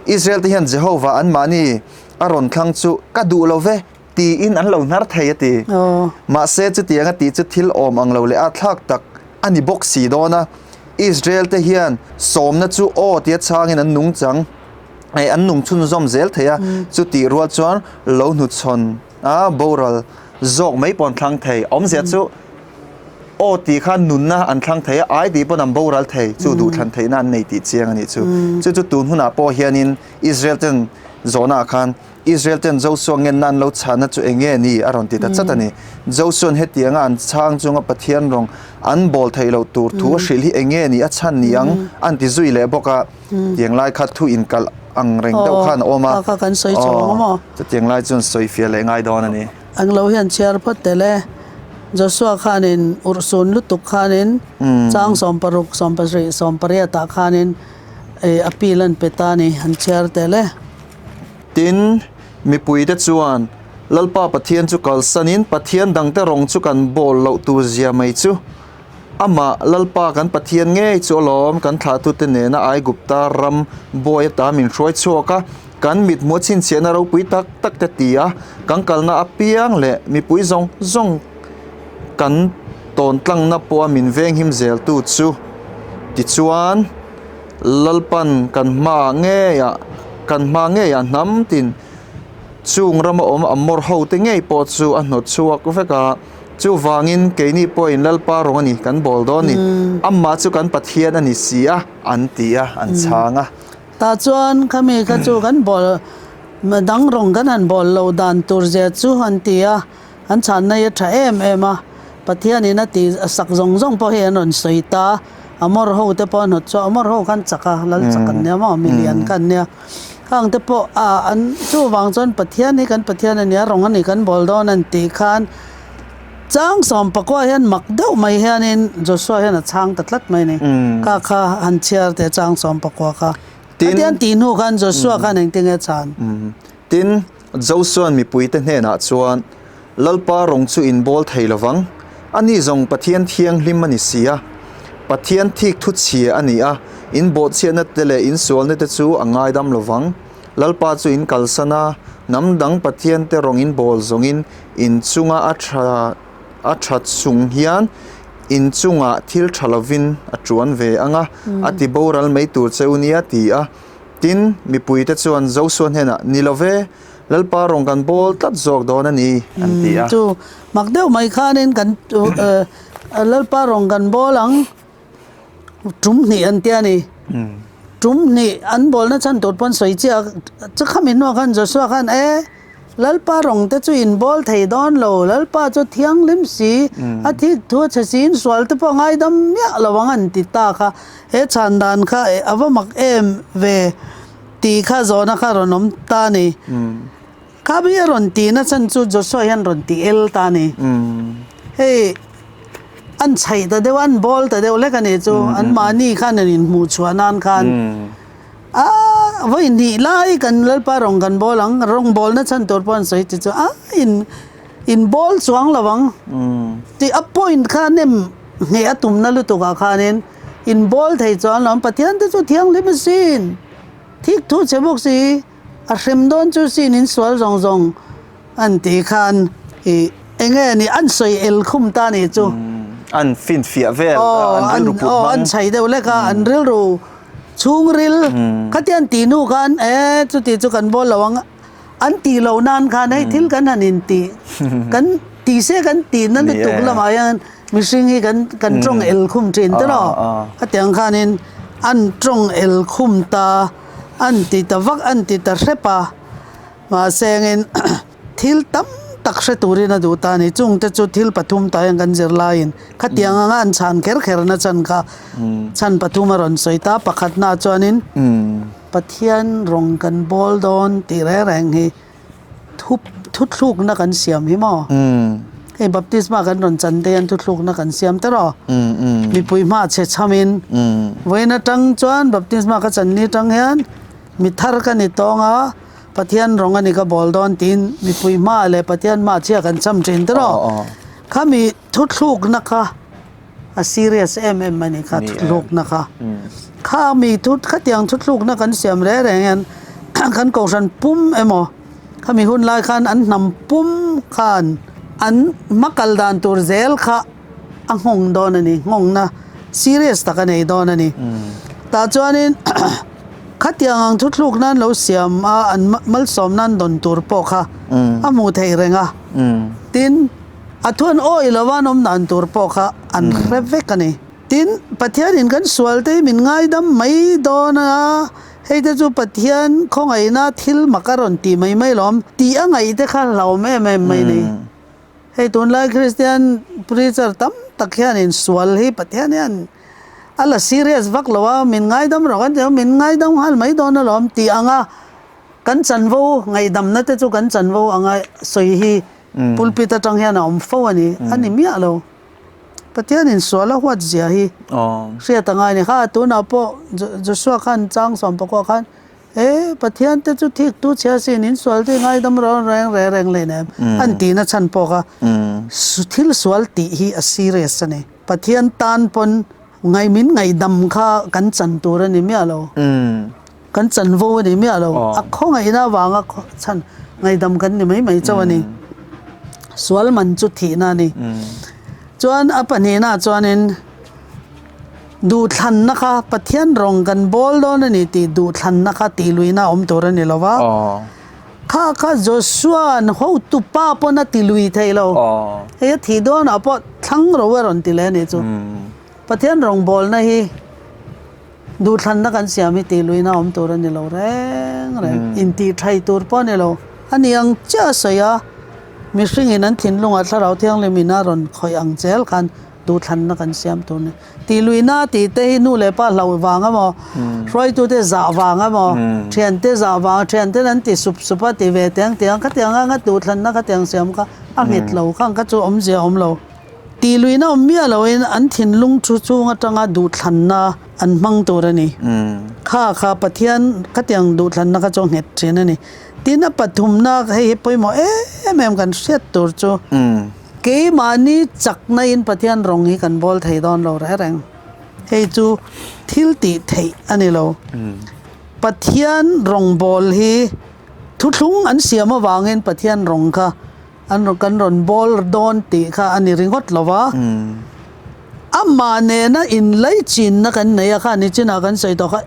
Israel te hian Jehovah anmahni a rawn thlang chu ka duh lo ve tiin an lo hnar thei a ti. Mahse chutiang a tih chu thil awm ang lo leh a thlak tak a ni bawk si dawn a. Israel te hian sawmna chu aw tia chhangin an nungchang, an nung chhunzawm zel thei a. Chutih rual chuan lo hnuchhawn a boral zawk mai pawh an thlang thei. Awmzia chu aw tih kha nunna an thlang thei a, ai tih pawn an boral thei. Chu duhthlan theihna an nei tih chiang a nih chu. Chu chu tun hunah pawh hianin Israel ten zawhnaah khan Israel ten Joshua ngenna an lo chhahna chu eng nge ni a rawn ti ta chat a ni. Joshua'n hetianga an chhang chunga Pathian rawng an bawl theih loh tur thu a hrilh hi eng nge ni a chhan ni ang an ti zui leh bawk a. Tiang lai kha thu inkalh ang reng deuh khan a awm a. Kha kan sawi chho ang maw? Chutiang lai chuan sawi fiah leh ngai dawn a ni. Ang lo hian chhiar phawt tel e. Joshua khanin urhsun lutuk khanin chang 16, 17, 18 ah khanin appeal an pe ta a ni, an chhiar tel e. Tin, mipuite chuan Lalpa Pathian chu kalsanin Pathian dangte rawng chu kan bawl loh tur zia mai chu Amah Lalpa kan Pathian ngei chu alawm kan thlahtute nena Aigupta ram bawi ata min hruai chhuak a, kan mithmuh chhinchhiahna ropui tak tak te ti a, kan kalna apiang leh mipui zawng zawng kan tawn tlangna pawha min venghim zeltu chu. Tichuan, Lalpan kan hmaah ngeiah kan hma ngeiah hnam tin chung rama awm Amor hote ngei pawh chu a hnawt chhuak vek a. Chuvangin keini pawhin Lalpa rawng a ni, kan bawl dawn ni. Amah chu kan Pathian a ni si a, an ti a, an chhang a. Tah chuan khami kha chu kan bawl, dang rawng kan han bawl loh dan tur zia chu an ti a, an chhanna hi a tha em em a. Pathianin a tih sak zawng zawng pawh hi an rawn sawi ta. Amor ho te pawh a hnawt chu Amor ho khan chak a, lal chak an nia maw, milian kha an nia. Khang te pawh ah an chuvang chuan Pathian hi kan Pathian a nia rawng a ni kan bawl dawn an tih khan chang sawm pakua hian mak deuh mai hianin Joshua hian a chhang ta tlat mai a ni. Kha kha han chhiar teh chang sawm pakua kha. Tin an tih hnu khan Joshua khan engtin nge chhan? Tin, Joshua'n mipuite hnenah chuan, Lalpa rawng chu in bawl thei lo vang. Ani zawng Pathian thianghlim a ni si a. Pathian thik thu chhia a ni a, in bawhchhiatna te leh in sualna te chu a ngaidam lo vang. Lalpa chu in kalsan a, hnam dang Pathian te rawng in bawl zawngin in chunga a tha a tha chung hian in chungah thil tha lovin a tuan ve ang a, a ti boral mai tur che u nia ti a. Tin, mipuite chuan Joshua hnenah, Ni lo ve, Lalpa rawng kan bawl tlat zawk dawn a ni, an ti a. Chu mak deuh mai khanin kan Lalpa rawng kan bawl ang tum hnih an ti a ni. Tum hnih an bawlna chhan tur pawn sawi chiah a, chu khami hnuah khan Joshua khan e Lalpa rawng te chu in bawl thei dawn lo, Lalpa chu thianghlim si, a thik thu a chhe si in sual te pawh ngaidam miah lo ang an ti ta kha. He chhan dan kha a va mak em ve. Tih kha zawhna kha rawn awm ta a ni. Kha bi a rawn tihna chhan chu Joshua hian rawn ti el ta a ni. Hei an chhaih ta deuh a, an bawl ta deuh hlek a nih chu. Anmahni khan an inhmuh chhuah nan khan a vawi hnih lai kan Lalpa rawng kan bawl ang, rawngbawlna chhan tur pawh an sawi ti chu a in inbawl chuang lo ang tih a point kha nem ngheh a tumna lutukah khanin Inbawl thei chuan lawm Pathian te chu thianghlim a sin, thik thu che bawk si, a hrem dawn chu sin in sual zawng zawng an tih khan i enge ni an sawi el khum ta nih chu. An finfiah vel a, an rilru put hmang. Aw an chhai deuh lek a, an rilru chhungril khatiang tih hnu khan e chuti chu kan bawl lo ang. An tih loh nan khan hei thil kan han intih kan ti se kan tihna lutuk lamah hian mihring hi kan kan tawng el khum thin te rawh. Hetiang khanin an tawng el khum ta, an ti ta vak an ti ta hrep a. Mahse engin thil tam tak hre turin a duh ta a ni. Chungte chu thil pathum tah hian kan zir laiin khatiang anga an chhan kher kherna chhan kha chhan pathum a rawn sawi ta. Pakhatnaah chuanin. Pathian rawng kan bawl dawn tih reng reng hi thu thuthlukna kan siam hi maw? Hei baptisma kan rawn chan te hian thuthlukna kan siam ta rawh. Mipui hma chhe chhamin vawiin atang chuan baptisma ka chan ni atang hian mi thar ka ni tawng a, Pathian rawng a ni ka bawl dawn tiin mipui hma leh Pathian hma chhia kan cham thin ta rawh. Khami thuthlukna kha A serious em em a ni kha thuthlukna kha. Kha mi thu khatiang thuthlukna kan siam reng reng hian kan kohhran pum emaw khami hun lai khan an hnam pum khan an hma kal dan tur zel kha a nghawng dawn a ni nghawngna serious tak a nei dawn a ni. Tah chuanin khatiang ang thuthlukna an lo siam a an malsawmna an dawn tur pawh kha a hmuh theih reng a. Tin. A thuan awih lova an awm dan tur pawh kha an hre vek a ni. Tin, Pathianin kan sualte hi min ngaidam mai dawn a, hei te chu Pathian khawngaihna thil mak a rawn tih mai mai lawm tih a ngaih te kha hlauhawm em em mai a ni. Hei tunlai Kristian preacher tam tak hianin sual hi Pathian hian a la serious vak lo a, min ngaidam rawh kan ti a, min ngaidam nghal mai dawn alawm tih anga kan chanvo ngaihdamna te chu kan chanvo anga sawi hi Pulpit atang hian a awm fo a ni, a ni miah lo. Pathianin sual a huat zia hi hriat a ngai a ni. Kha tunah pawh Joshua khan chang sawm pakua khan e Pathian te chu thik tu chhia sin in sual te ngaidam rawn reng reng reng leh nem an tihna chhan pawh kha thil sual tih hi a serious a ni. Pathian tan pawn ngaih min ngaihdam kha kan chan tur a ni miah lo. Kan chanvo a ni miah lo. A khawngaihna avanga chhan ngaihdam kan ni mai mai chauh a ni. Sual man chu thihna a ni. Chuan a pahnihnaah chuanin duhthlanna kha Pathian rawng kan bawl dawn a ni tih duhthlanna kha tihluihna a awm tur a ni lo va. Kha kha Joshua'n hotu pa pawn a tilui thei lo. Hei a thih dawnah pawh thlang ro a rawn ti leh a nih chu. Pathian rawngbawlna hi Duhthlanna kan siam hi tih luihna awm tur a ni lo reng reng. Intih thai tur pawh a ni lo. A ni ang chiah a sawi a, mihringin an thinlungah Thlarau Thianghlimin a rawn khawih ang zel khan duhthlanna kan siam tur a ni. Tih luihna tih te hi nu leh pa hlauh vang emaw, hruaitute zah vang emaw, thiante zah vang, thianten an ti sup sup a ti ve tiang tiang khatiang anga duhthlanna khatiang siam kha a nghet lo khang kha chu awmzia a awm lo. Tih luihna awm miah loin an thinlung thu chung atanga duhthlanna an hmang tur a ni. Kha kha Pathian khatiang duhthlanna kha chu a nghet thin a ni. Tin a pathumna hei hi pawimawh em em kan hriat tur chu keimahni chakna in Pathian rawng hi kan bawl thei dawn lo reng reng. Hei chu thil tih theih a ni lo. Pathian rawngbawl hi thuthlung an siam avangin Pathian rawng kha An rawn kan rawn bawl dawn tih kha a ni ringawt lo va, amah nena inlaichinna kan nei a kha ni chinah kan sawi tawh kha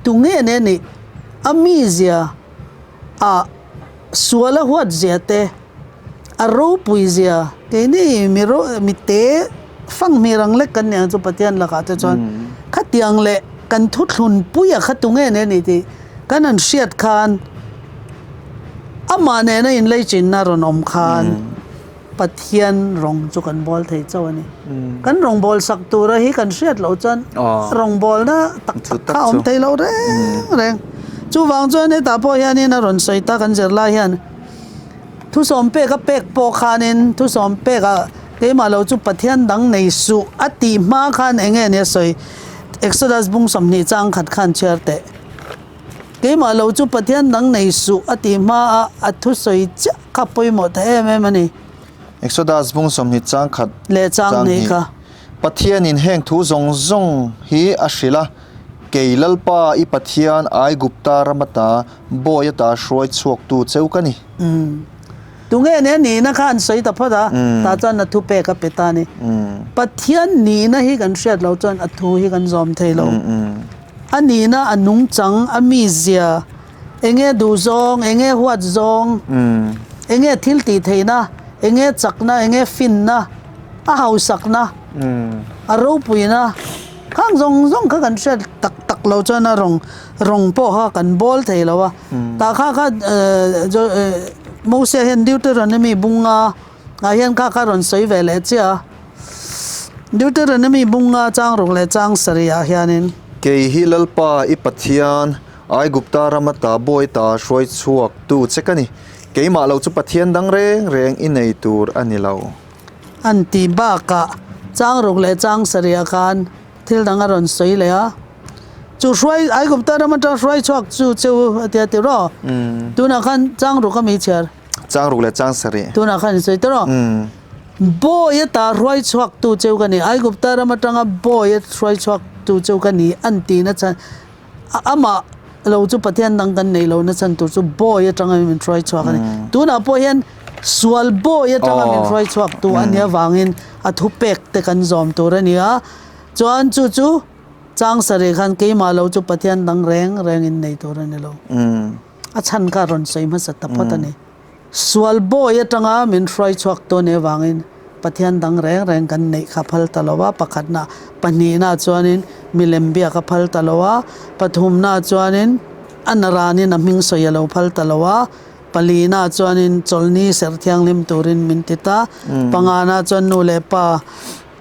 tunge ne nih a mizia a sual a huat zia te a ropui zia keini mi ro mi te fang hmir ang lek kan nih ang chu Pathian lakah te chuan khatiang leh kan thuthlun puia kha tunge ne nih tih kan han hriat khan. Amah nena inleichinna rawn awm khan Pathian rawng chu kan bawl thei chauh a ni. Kan rawngbâwl sak tura hi kan hriat loh chuan rawngbâwlna tak tak kha a awm thei lo reng reng. Chuvang chuan hetah pawh hianin a rawn sawi ta kan zir lai hian thusawm pek a pek pawh khanin thusawm pekah keimah lo chu Pathian dang nei suh a tih hma khan eng nge ni a sawi Exodus bung 20 chang khat khan chhiar teh. Keimah lo chu Pathian dang nei suh a tih hma a, a thusawi chiah kha pawimawh ta em em a ni. Exodus bung 20 chang khat leh chang hnih kha. Pathianin heng thu zawng zawng hi a hrilh a, Kei Lalpa i Pathian Aigupta ram ata bawi ata hruai chhuaktu cheu ka ni. Tunge nia nihna kha an sawi ta phawt a, tah chuan a thu pek a pe ta a ni. Pathian nihna hi kan hriat loh chuan a thu hi kan zawm thei lo. A nihna, a nungchang, a mizia. Enge duhzawng, enge huatzawng, enge thil tih theihna, enge chakna, enge finna, a hausakna, a ropuina, khang zawng zawng kha kan hriat tak tak lo chuan a rawng rawng pawh kha kan bawl thei lo a. Tah kha kha Mosia hian Deuteronomy bunga ah hian kha kha rawn sawi ve leh chiah a. Deuteronomy bunga chang ruk leh chang sarih ah hianin. Kei hi Lalpa i Pathian Aigupta rama ta bawi ta hruai chhuak tu che ka ni. Keimah lo chu Pathian dang reng reng i nei tur a ni lo. An ti bakah chang ruk leh chang sarih ah khan thil dang a rawn sawi leh a. Chu hruai Aigupta ram atang hruai chhuak chu che u a ti a ti rawh. Tunah khan chang ruk a mi chhiar. Chang ruk leh chang sarih. Tunah khan in sawi ta rawh. Bawi ata hruai chhuak tu cheu ka ni. Aigupta ram atanga bawi a hruai chhuak tu cheu ka ni an ti na chhan Amah lo chu Pathian dang kan neih lohna chhan tur chu bawi atanga min hruai chhuak a ni. Tunah pawh hian sual bawi atanga min hruai chhuak tu a nih avangin a thupek te kan zawm tur a ni a. Chuan chu chu chang sarih khan keimah lo chu Pathian dang reng rengin nei tur a ni lo. A chhan kha a rawn sawi hmasa ta phawt a ni. Sual bawi atanga min hruai chhuak tu anih avangin Pathian dang reng reng kan neih kha phal ta lo a, pakhatna, pahnihna chuanin milem biak a phal ta lo a, pathumna chuanin a naranin a hming sawi a lo phal ta lo a, palina chuanin chawlhni serh thianghlim turin min ti ta, pangana chuan nu leh pa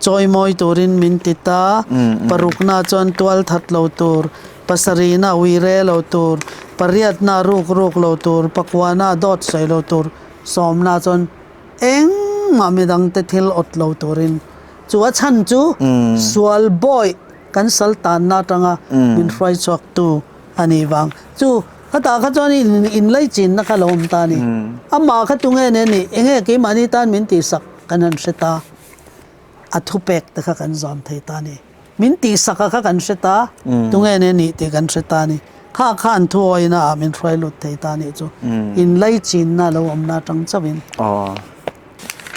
chawimawi turin min ti ta, parukna chuan tual that lo tur, pasarihna ui re lo tur, pariatna ruk ruk lo tur, pakuana dawt sawi lo tur, sawmna chuan engmah midangte thil awt lo turin chu a chhan chu sual bawi kan sal tanna atanga min hruai chhuak tu a nih vang chu khatah kha chuan inlaichinna kha lo awm ta a ni. Amah kha tunge nen a nih enge keimahni tan min tihsak kan han hre ta. A thupek te kha kan zawm thei ta a ni. Min tihsak a kha kan hre ta, tunge nen a nih tih kan hre ta a ni. Kha khan thu awina ah min hruai lut thei ta a nih chu. Inlaichinna lo awmna atang chauhin. Aw,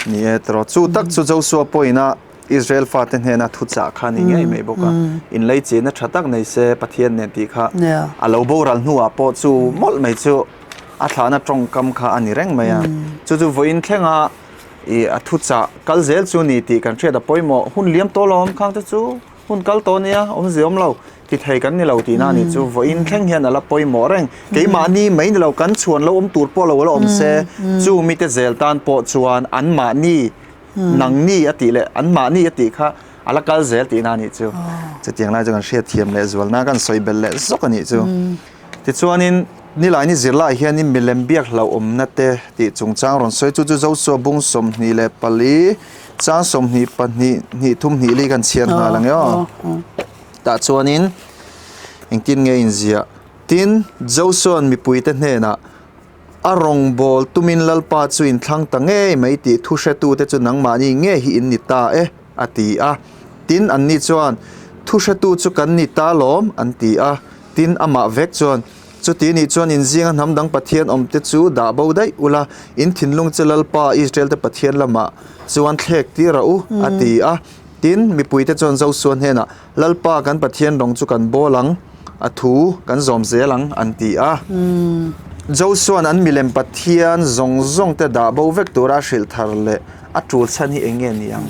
ni e tiraw. Chu tak chu Joshua pawhin a Israel fate hnena thuchah kha a ni ngei mai bawk a. Inlaichinna tha tak nei se Pathian nen tih kha a lo boral hnuah pawh chu mawlh mai chu a thlahna tawngkam kha a ni reng mai a. Chu chu vawiin thlenga I a thuchah kal zel chu ni tih kan hriat a pawimawh. Hun liam tawh lo awm khang te chu hun kal tawh nia, awmzia awm lo ti thei kan ni lo tihna a nih chu. Vawiin thleng hian a la pawimawh reng. Keimahni mai ni lo kan chhuan lo awm tur pawh lo la awm se, chu mite zel tan pawh chuan anmahni nangni a tih leh anmahni a tih kha a la kal zel tihna a nih chu. Chutiang lai chu kan hriatthiam leh zualna kan sawi belh leh zawk a nih chu. Tichuanin, Nilaini zirlaiah hianin milem biak hlauhawmna te tih chungchang rawn sawi chu chu Joshua bung 24 chang 22 hnih thum hnih li kan chhiar nghal ang e aw. Tah chuanin engtin nge inziah? Tin, Joshua'n mipuite hnenah, A rawngbâwl tumin Lalpa chu inthlang ta ngei mai tih thu hretute chu nangmahni nge hi in ni ta e, a ti a. Tin, anni chuan, Thu hretu chu kan ni ta lawm, an ti a. Tin, amah vek chuan, Chuti nih chuan in zinga hnam dang Pathian awmte chu dah bo daih ula, in thinlung che Lalpa, Israelte Pathian lamah chuan thlek tir a u, a ti a. Tin, mipuite chuan Josua hnenah, Lalpa kan Pathian rawng chu kan bawl ang, a thu kan zawm zel ang, an ti a. Josua'n an milem Pathian zawng zawngte dah bo vek tura a hrilh thar leh a tul chhan hi eng nge ni ang?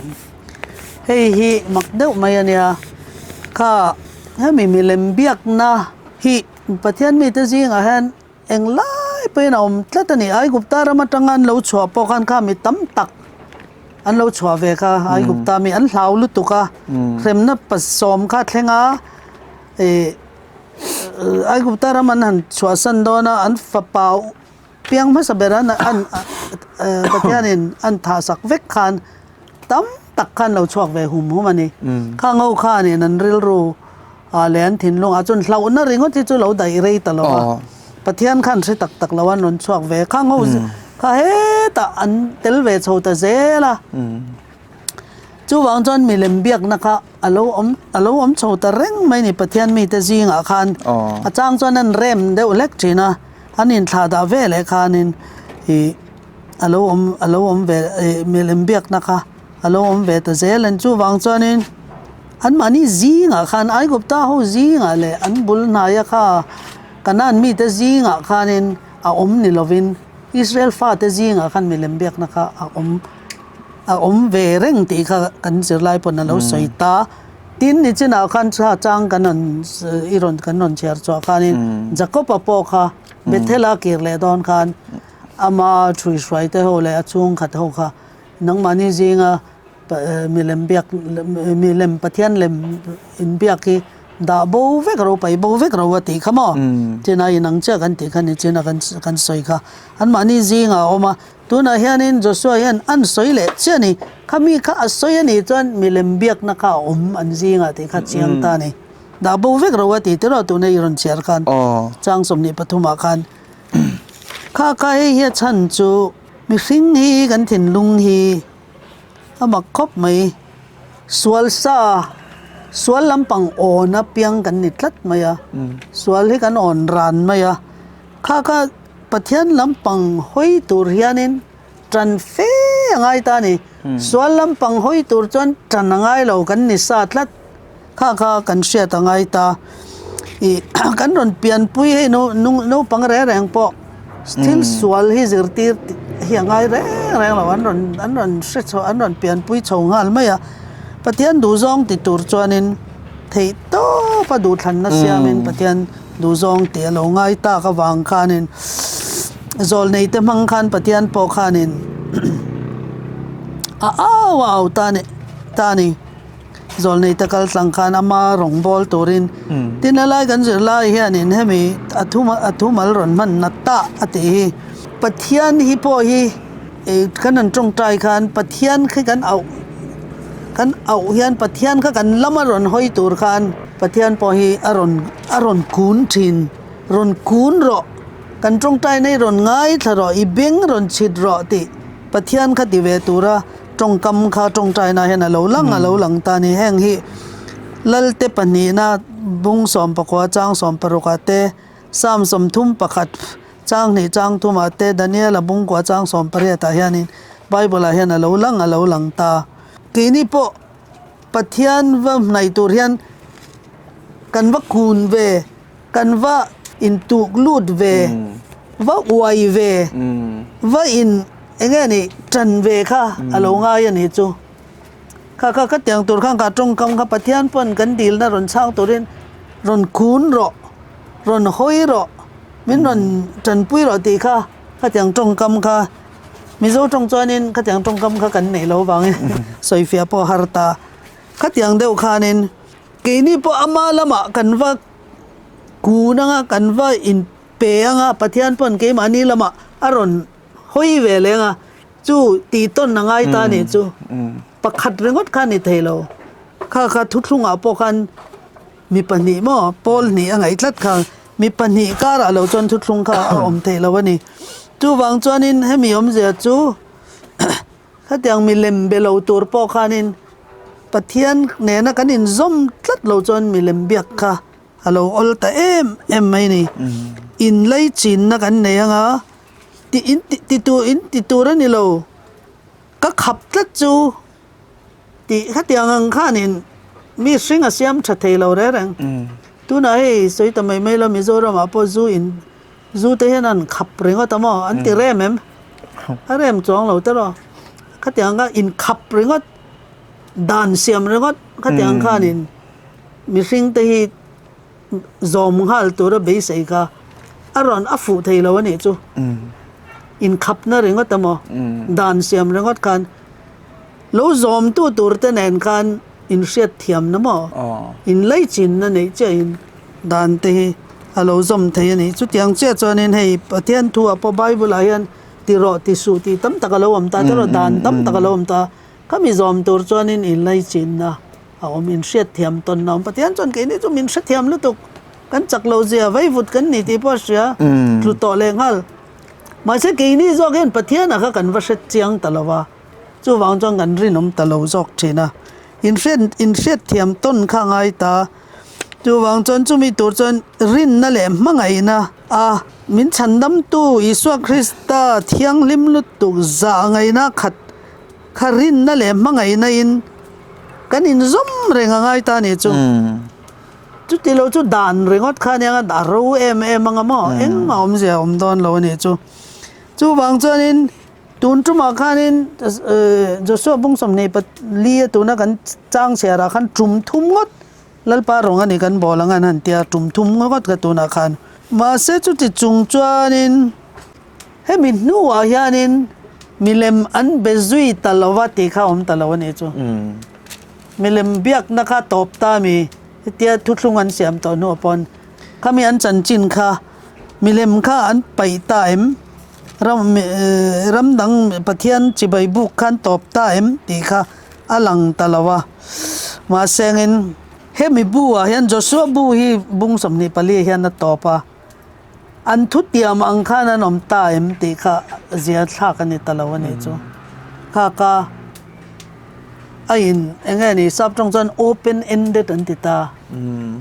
Hei hi mak deuh mai a nia. Kha hemi milem biakna hi Pathian mite zingah hian eng lai pawhin a awm tlat a ni. Aigupta ram atanga an lo chhuah pawh khan kha mi tam tak an lo chhuah ve kha Aigupta mi an hlau lutuk a, hremna pasawm kha thleng a, ih Aigupta ram an han chhuahsan dawn a, an fapa piang hmasa ber an an Pathianin an thahsak vek khan tam tak khan lo chhuak ve hum hum a ni. Kha ngo khanin an rilru ah leh an thinlung ah chuan hlauhna ringawt hi chu lo daih rei ta lo a. Pathian khan hre tak tak lo an rawn chhuak ve. Kha ngo kha hetah an tel ve chho ta zel a. Chuvang chuan milem biakna kha a lo awm a lo awm chho ta reng mai ni Pathian mite zingah khan. A chang chuan an rem deuh hlek thin a, an inthlah dah ve leh khanin ih a lo awm a lo awm ve ih milem biakna kha a lo awm ve ta zel a ni. Chuvang chuanin anmahni zingah khan Aigupta ho zingah leh an bul hnaia kha. Kanaan mite zingah khanin a awm ni lovin Israel fate zingah khan milem biakna kha a awm a awm ve reng tih kha kan zirlai pawn a lo sawi ta. Tin, nichinah khan thla chang kan rawn i rawn kan rawn chhiar chhuah khanin Jakob-a pawh kha Bethel-a kir leh dawn khan ama ṭhuihruaite ho leh a chhungkhat ho kha nangmahni zinga Milem biak milem Pathian lem inbiak hi dah bo vek ro pai bo vek ro a tih kha maw? China in ang chiah kan tih kha ni china kan kan sawi kha. Anmahni zingah a awm a, tunah hianin Joshua hian an sawi leh chiah a ni. Khami kha a sawi a nih chuan milem biakna kha a awm an zingah tih kha chiang ta a ni. Dah bo vek ro a tih tiraw tuna i rawn chhiar khan chang 23 ah khan. Kha kha hei hi a chhan chu mihring hi kan thinlung hi A mak khawp mai. Sual sa, sual lampang awn a piang kan ni tlat mai a. Sual hi kan awn ran mai a. Kha kha Pathian lampang hawi tur hianin tan fe a ngai ta a ni. Sual lampang hawi tur chuan tan a ngai lo kan ni sa tlat. Kha kha kan hriat a ngai ta. Ih kan rawn pianpui hei naupang reng reng pawh thil sual hi zirtir hi a ngai reng reng lo an rawn an rawn hre chho an rawn pianpui chho nghal mai a. Pathian duhzawng ti tur chuanin theih tawp a duhthlanna siamin Pathian duhzawng tih a lo ngai tak avang khanin zawlnei te hmang khan Pathian pawh khanin a au a au ta a ni. Zawlnei te kal tlang khan ama rawng bawl turin tin a lai kan zir lai hianin hemi a thu a thumal rawn hman nat ta a tih hi Pathian hi pawh hi ih kan han tawngtai khan Pathian khi kan auh kan auh hian Pathian kha kan lama rawn hawi tur khan Pathian pawh hi a rawn a rawn kun thin rawn kun rawh kan tawngtai na hi rawn ngaithla rawh i beng rawn chhit rawh tih Pathian kha ti ve tura Tawngkam kha tawngtaina hian a lo lang a lo lang ta a ni. Heng hi Lalte pahnihna bung 14 chang 16 ah te, Psalm 31 chang hnih chang thum ah te, Daniela bung kua chang 18 ah hianin Bible ah hian a lo lang a lo lang ta. Keini pawh Pathian va hnaih tur hian kan va kun ve, kan va intuk lut ve, va uai ve, va in Eng nge nih ṭan ve kha a lo ngai a nih chu. Kha kha ka tiang tur khan ka ṭawngkam kha Pathian pawn kan dilna rawn chhang turin rawn khun rawh, rawn hawi rawh, min rawn ṭanpui rawh tih kha ka tiang ṭawngkam kha Mizo ṭawng chuanin ka tiang ṭawngkam kha kan neih loh avangin sawifiah pawh a har ta. Khatiang deuh khanin keini pawh ama lamah kan va kun anga kan va inpe anga Pathian pawn keimahni lamah a rawn Hawi ve leng a, chu tih tawn a ngai ta nih chu. Pakhat ringawt kha ni thei lo. Kha kha thuthlungah pawh khan mi pahnih maw pawl hnih a ngaih tlat kha mi pahnih karah lo chuan thuthlung kha a awm thei lo a ni. Chuvang chuanin hemi awmzia chu khatiang milem be lo tur pawh khanin Pathian nena kan inzawm tlat lo chuan milem biak kha a lo awl ta em em mai a ni. Inlaichinna kan nei anga Ti in ti ti tur in ti tur a ni lo. Ka khap tlat chu tih khatiang ang khanin mi hring a siam tha thei lo reng reng. Tunah hei sawi ta mai mai lo Mizoramah pawh zu in zu te hian an khap ringawt a maw an ti rem em? A rem chuang lo te rawh. Khatiang kha in khap ringawt dan siam ringawt khatiang khanin mihring te hi Zawm nghal tura beisei kha a rawn a fuh thei lo a nih chu. Inkhapna ringawt emaw, dan siam ringawt khan lo zawmtu tur te nen khan inhriat thiamna maw, inlaichinna neih chiahin dan te hi a lo zawm thei a ni. Chutiang chiah chuanin hei Pathian thu ah pawh Bible ah hian ti rawh ti suh tih tam tak a lo awm ta, te rawh dan tam tak a lo awm ta. Khami zawm tur chuanin inlaichinna A awm in hriatthiam tawn a awm. Pathian chuan keini chu min hrethiam lutuk, kan chak lo zia vaivut kan ni tih pawh a hria, tlu tawh leh nghal. Mahse keini zawk hian Pathianah kha kan va hre chiang ta lo va, chuvang chuan kan rinawm ta lo zawk thin a. In hriat in hriatthiam tawn kha a ngai ta. Chuvang chuan chumi tur chuan rinna leh hmangaihna a min chhandamtu Isua Krista thianghlim lutuk zah ngaihna khat Kha rinna leh hmangaihna in kan inzawm reng a ngai ta nih chu. Chuti lo chu dan ringawt kha ania nga a ro em em anga maw engmah awmzia a awm dawn lo a nih chu. Chuvang chuanin tun tumah khanin Joshua bung 24 a tuna kan chang chhiarah khan tum thum ngawt Lalpa rawng a ni kan bawl ang an han tia tum thum ngawt ka tunah khan. Mahse chuti chung chuanin hemi hnuah hianin milem an be zui ta lo va tih kha awm ta lo a nih chu. Milem biakna kha tawp ta mi hetia thuthlung an siam tawh hnuah pawn khami an chanchin kha milem kha an paih ta em? Ram ram dang Pathian chibai buk khan tawp ta em tih kha a lang ta lo a. Mahsengin hemi bu ah hian Joshua bu hi bung 24 hian a tawp a, an thutiam ang khan an awm ta em tih kha zia thlak a ni ta lo a nih chu. Kha ka a in eng nge ni sap tawng chuan open ended an ti ta.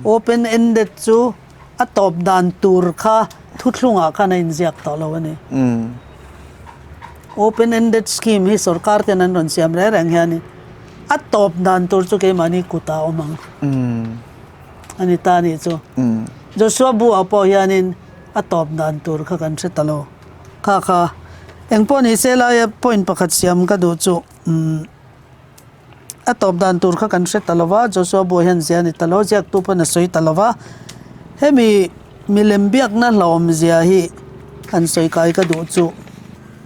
Open ended chu A tawp dan tur kha thuthlungah khan a inziak tawh lo a ni. Open ended scheme hi sorkar ten an rawn siam reng reng hian a tawp dan tur chu keimahni kutah a awm ang a ni ta a nih chu. Joshua bu ah pawh hianin a tawp dan tur kha kan hre ta lo. Kha kha engpawh ni se laia point pakhat siam ka duh chu. A tawp dan tur kha kan hre ta lo va, Joshua buai hian zia a ni ta lo, ziaktu pawn a sawi ta lo va. Hemi milem biakna hlauhawm zia hi han sawi kai ka duh chu.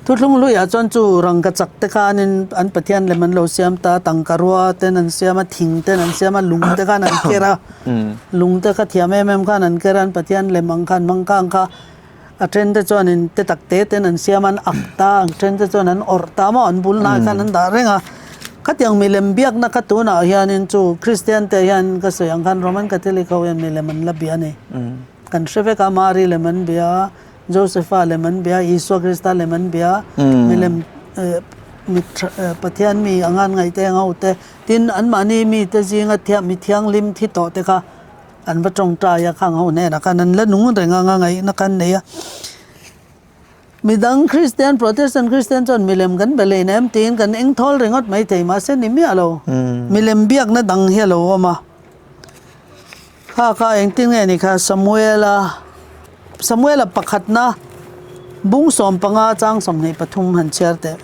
Thuthlung hluiah chuan chu rangka chak te khanin an Pathian lem an lo siam ta, tangka rua ten an siam a, thing ten an siam a, lung te khan an ker a, lung te kha thiam em em khan an ker a, an Pathian lem ang khan hmang kang kha. A then te chuanin te tak te ten an siam a, an ak ta, a then te chuan an awrh ta maw, an bul hnai khan an dah reng a. Khatiang milem biakna kha tunah hianin chu Kristian te hian ka sawi ang khan Roman Catholic ho hian milem an la bia a ni. Kan hre vek a, Mari lem an bia a, Josepha lem an bia a, Isua Krista lem an bia a, milem Pathian mi anga an ngaih te ang ho te, tin anmahni mite zinga mi thianghlim thi tawh te kha An va tawngtai a, khang ho hnenah khan an la nung reng anga ngaihna khan nei a. Midang Kristian, Protestant Kristian chuan milem kan be lei nem tiin kan eng thawl ringawt mai thei mahse ni miah lo. Milem biakna dang hi a lo awm a. Kha kha engtin nge ni kha Samuela, Samuela pakhatna bung 15 chang 23 han chhiar teh.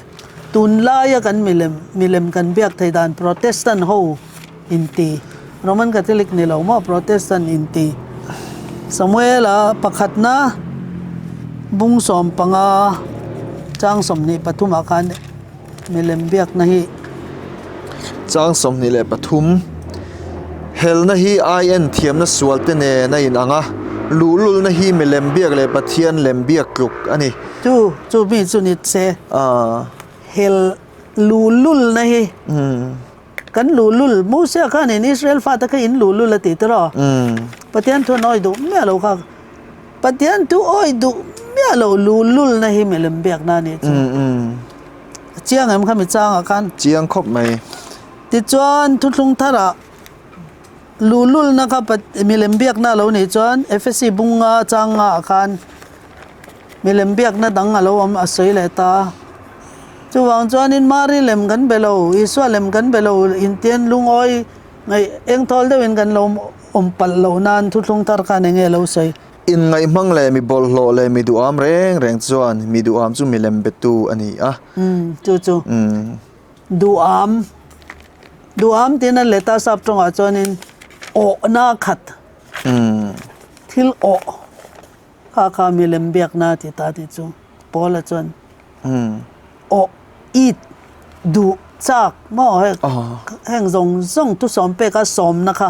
Tunlaia kan milem, milem kan biak thei dan Protestant ho inti, Roman Catholic ni lo maw Protestant inti. Samuela pakhatna bung 15 chang 23 ah khan milem biakna hi. Chang 23, Helna hi aien thiamna sual te nen a inang a, luhlulna hi milem biak leh Pathian lem biak tluk a ni. Chu chu mi chu ni che. Hel luhlulna hi kan luhlul Mosia khanin Israel fate kha in luhlul a ti tiraw? Pathian thu an awi duh miah lo kha. Pathian thu awi duh miah lo luhlulna hi milem biakna a nih chu. A chiang em khami changah khan? Chiang khawp mai. Tichuan thuthlung tharah luhlulna kha milem biakna a lo nih chuan Efesi bunga changa ah khan Milem biakna dang a lo awm a sawi leh ta. Chuvang chuanin Mari lem kan be lo, Isua lem kan be lo intian lungawi ngaih eng thawl deuhin kan lo awm palh loh nan thuthlung thar khan eng nge lo sawi? Inngaihmang leh mi bawlhhlawh leh mi duham reng reng chuan mi duham chu milem betu a ni a. Umm chu chu duham duham tiin a let a sap tawngah chuanin awhna khat thil awh. Kha kha milem biakna ti ta tih chu Paula chuan awh it duh chak maw heng heng zawng zawng thusawm peka sawmna kha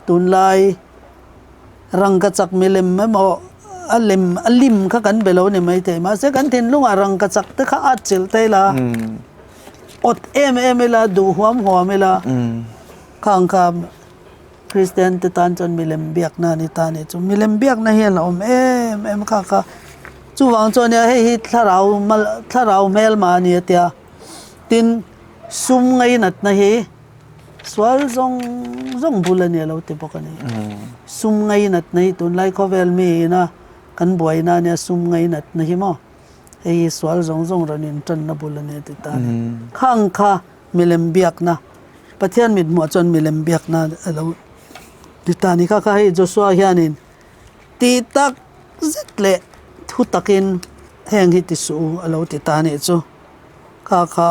tunlai rangka chak milem emaw a lem a lim kha kan be lo ni maithei mahse kan thinlungah rangka chak te kha a atchilh thei la awt em em ila duh huam huam ila khang kha. Kristian te tan chuan milem biakna a ni ta a nih chu. Milem biakna hi a la awm em em kha kha. Chuvang chuan nia hei hi thlarau mal thlarau hmelma a ni a tia. Tin, sum ngainatna hi sual zawng zawng bul a ni a lo ti bawk a ni. Sum ngainatna hi tunlai khawvel mi ina kan buaina a nia sum ngainatna hi maw. Hei hi sual zawng zawng rawn intanna bul a ni a ti ta a ni. Khang kha milem biakna Pathian mithmuah chuan milem biakna a lo. Ni ta ni kha kha hei Joshua hianin tih tak zet leh thu takin heng hi ti suh u a lo ti ta a nih chu. Kha kha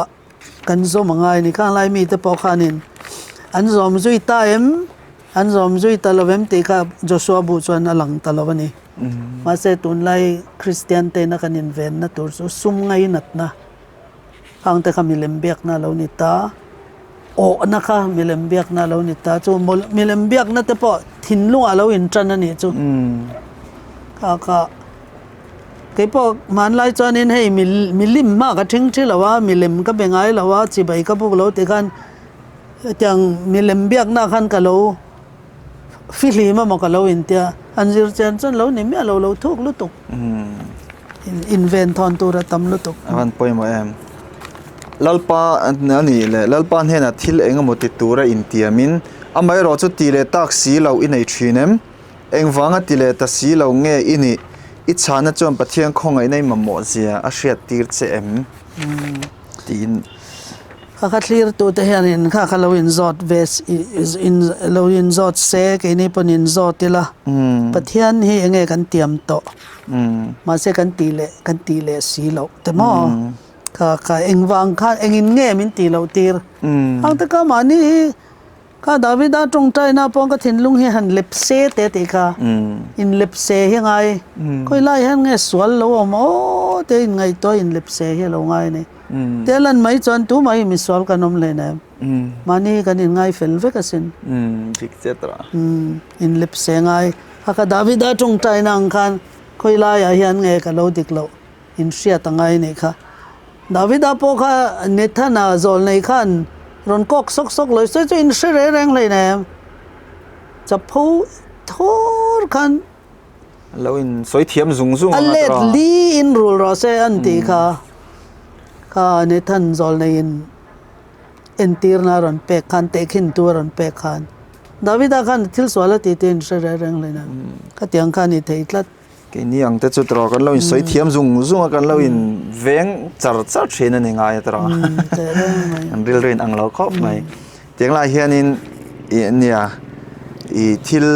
kan zawm a ngai a ni. Khang lai mite pawh khanin an zawm zui ta em, an zawm zui ta lo em tih kha Joshua bu chuan a lang ta lo a ni. Mahse tunlai Kristian tena kan invenna tur chu sum ngainatna Khangte kha milem biakna a lo ni ta, awhna kha milem biakna a lo ni ta, chu milem biakna te pawh thinlungah a lo intan a nih chu. Kha kha kei pawh hmanlai chuanin hei milim hma ka thing thi lo a, milem ka be ngai lo a, chibai ka buk lo ti khan hetiang milem biakna khan ka lo fihlim emaw ka lo intia, an zir chian chuan lo ni miah lo, lo thuk lutuk. Inven thawn tur a tam lutuk. A van pawimawh em? Lalpa a nih leh Lalpa hnenah thil eng emaw ti tura intiamin amaherawh chu ti leh tak si lo i nei thin em? Engvanga ti leh ta si lo nge i nih? I chhana chuan Pathian khawngaihna i mamawh zia a hriat tir che em? Tiin. Kha kha thlirtute hianin kha kha lo inzawt ve lo inzawt se keini pawn inzawt ila Pathian hi enge kan tiam tawh mahse kan tih leh kan tih leh si loh te maw kha kha engvang khan engin nge min tih loh tir ang te kha mahni hi Kha Davida tawngtaina pawh ka thinlung hi han lep se te tih kha in lep se hi ngai khawi lai hian nge sual lo awm aw te in ngaihtuah in lep se hi a lo ngai a ni. Te lan mai chuan tumah hi misual kan awm hlein em mahni hi kan in ngai fel vek asin in lep se ngai kha kha Davida tawngtaina ang khan khawi laiah hian nge ka lo dik loh In hriat a ngai nih kha. Davida pawh kha Nathana zawlnei khan rawn kawk sawk sawk lo sawi chu in hre reng reng hlei nem. Chapho thur khan Lo in sawi thiam zung zung a let li in rul rawh se an tih kha. Kha Nathan zawlnei in entirna a rawn pek khan tehkhin tu a rawn pek khan Davida khan thil sual a ti tih in hre reng reng hlei nem. Khatiang khan i thei tlat. Keini ang te chu tawrh kan lo in sawi thiam zung zung a, kan lo in veng char char thin a ni ngai a tawrh an rilru in ang lo khawp mai. Tiang lai hianin ih nia ih thil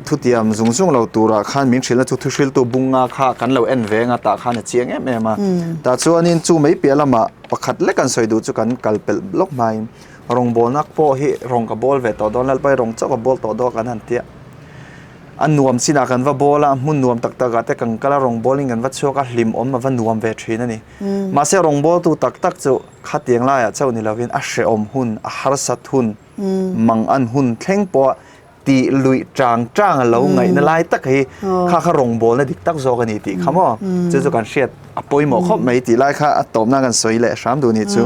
thutiam zung zung lo turah khan min hrilhna chu thuhriltu bunga kha kan lo en veng a tah khan a chiang em em a. Tah chuanin chu mai piah lamah pakhat lek an sawi duh chu kan kal pelh lawk hmain rawngbawlna pawh hi rawng ka bawl ve tawh dawn lalpa hi rawng chauh ka bawl tawh dawn kan han tia. A nuam chinah kan va bawl a, hmun nuam tak takah te kan kal a, rawngbawlin kan va chhuak a, hlimawm a va nuam ve thin a ni. Mahse rawngbawltu tak tak chu khatiang laiah chauh ni lovin a hrehawm hun, a harsat hun, mangan hun thleng pawha tih luih chang chang a lo ngaihna lai tak hi kha kha rawngbawlna dik tak zawk a ni tih kha maw? Chu chu kan hriat a pawimawh khawp mai tih lai kha a tawpna kan sawi leh hram duh ni chu.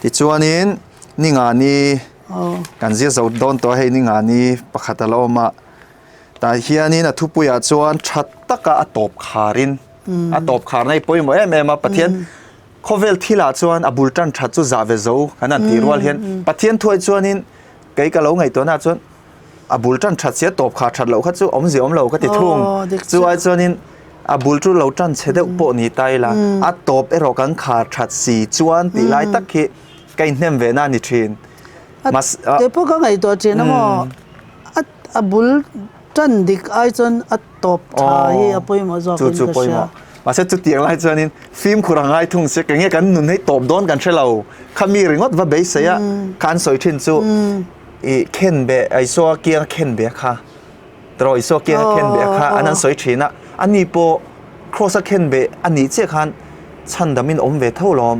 Tichuanin ningani. Kan zir zo dawn tawh a hei ni nga ni pakhat a la awm a tah hianin a thupuiah chuan tha taka a tawp kharin a tawp kharna hi pawimawh em em a Pathian khawvel thilah chuan a bul tan that chu zah ve zo kan han tih rual hian Pathian thuai chuanin kei ka lo ngaihtuahna ah chuan a bul tan that sia tawp khar that loh kha chu awmzia awm lo ka ti thung chu ai chuanin a bul chu lo tan chhe deuh pawh ni ta ila a tawp erawh kan khar that si chuan tih lai tak hi Ka inhnem ve na a ni thin. Mas a. Kei pawh ka ngaihtuah thin a maw a a bul tan dik ai chuan a tawp tha hi a pawimawh zawk in ka hria. Mahse chutiang lai chuanin fimkhur a ngai thung se keng nge kan nun hei tawp dawn kan hre lo. Khami ringawt va beisei a kha an sawi thin chu i khen be Isua kianga khen be kha. Tiraw Isua kianga khen beh kha an an sawi thin a, ani pawh Kraws a khen beh a nih chiah khan chhandamin awm ve tho lawm,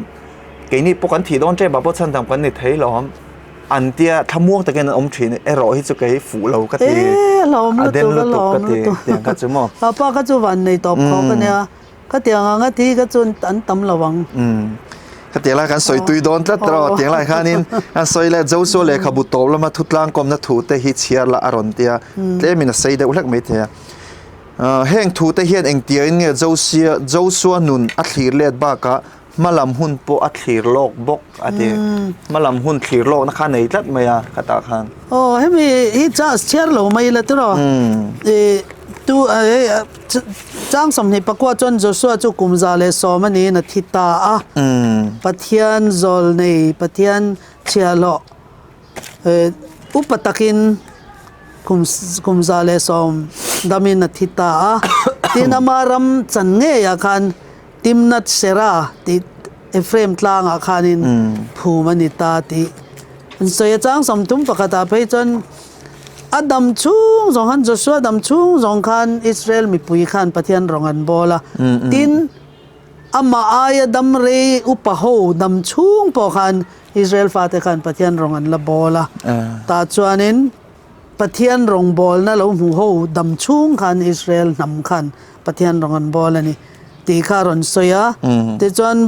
keini pawh kan thih dawn tep ah pawh chhandam kan ni thei lawm an tia thlamuang takin an awm thin erawh hi chu kei fuh lo ka ti, a den lutuk ka ti tiang kha chu maw. Papa kha chu van nei tawp khawk a nia. Khatiang anga thi kha chuan an tam lo ang. Umm. Khatiang lai khan sawi tui dawn tlat rawh. Tiang lai khanin an sawi leh Joshua lehkhabu tawp lama thutlang kawmna thu te hi chhiar lah a rawn tia. Tlemin a sei deuh hlek mai thei a. Heng thu te hian engtiangin nge Josia Joshua nun a thlir let bakah hmalam hun pawh a thlir lawk bawk a ti. Hmalam hun thlir lawkna kha a nei tlat mai a khatah khan. Aw hemi hi chance chhiar lo mai ila tiraw. Ih tu Chang 24 chuan Joshua chu kum 110 a niin a thi ta a. Pathian zawlnei, Pathian chhiahhlawh upa takin. Kum kum 110 damin a thi ta a. Tin, ama ram chan ngeiah khan Timnath Serah tih Ephraim tlangah khanin phum a ni ta tih an sawi a. Chang 30 pakhatah phei chuan a dam chhung zawng khan Joshua dam chhung zawng khan Israel mipui khan Pathian rawng an bawl a. Tin, amah aia dam rei upa ho dam chhung pawh khan Israel fate khan Pathian rawng an la bawl a. Tah chuanin Pathian rawngbawlna lo hmu ho dam chhung khan Israel hnam khan Pathian rawng an bawl a ni tih kha a rawn sawi a. Tichuan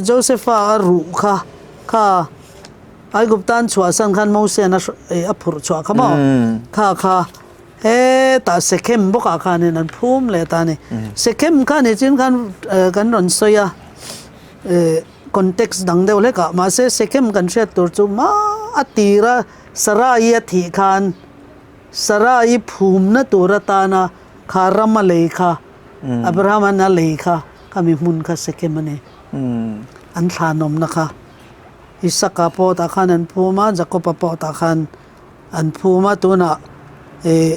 Josepha a ruh kha kha Aigupta an chhuahsan khan Moses a phurh chhuah kha maw? Kha kha hetah Sechem bawkah khanin an phum leh ta a ni. Sechem kha ni chin khan kan rawn sawi a. Context dang deuh hlek ah mahse Sechem kan hriat tur chu ma a tira Sarai a thih khan Sarai phumna tur atana kha ram a lei kha Abraham an a lei kha khami hmun kha Sechem a ni. An thlanawmna kha Isaka pawh tah khan an phum a Jakob-a pawh tah khan an phum a tunah eh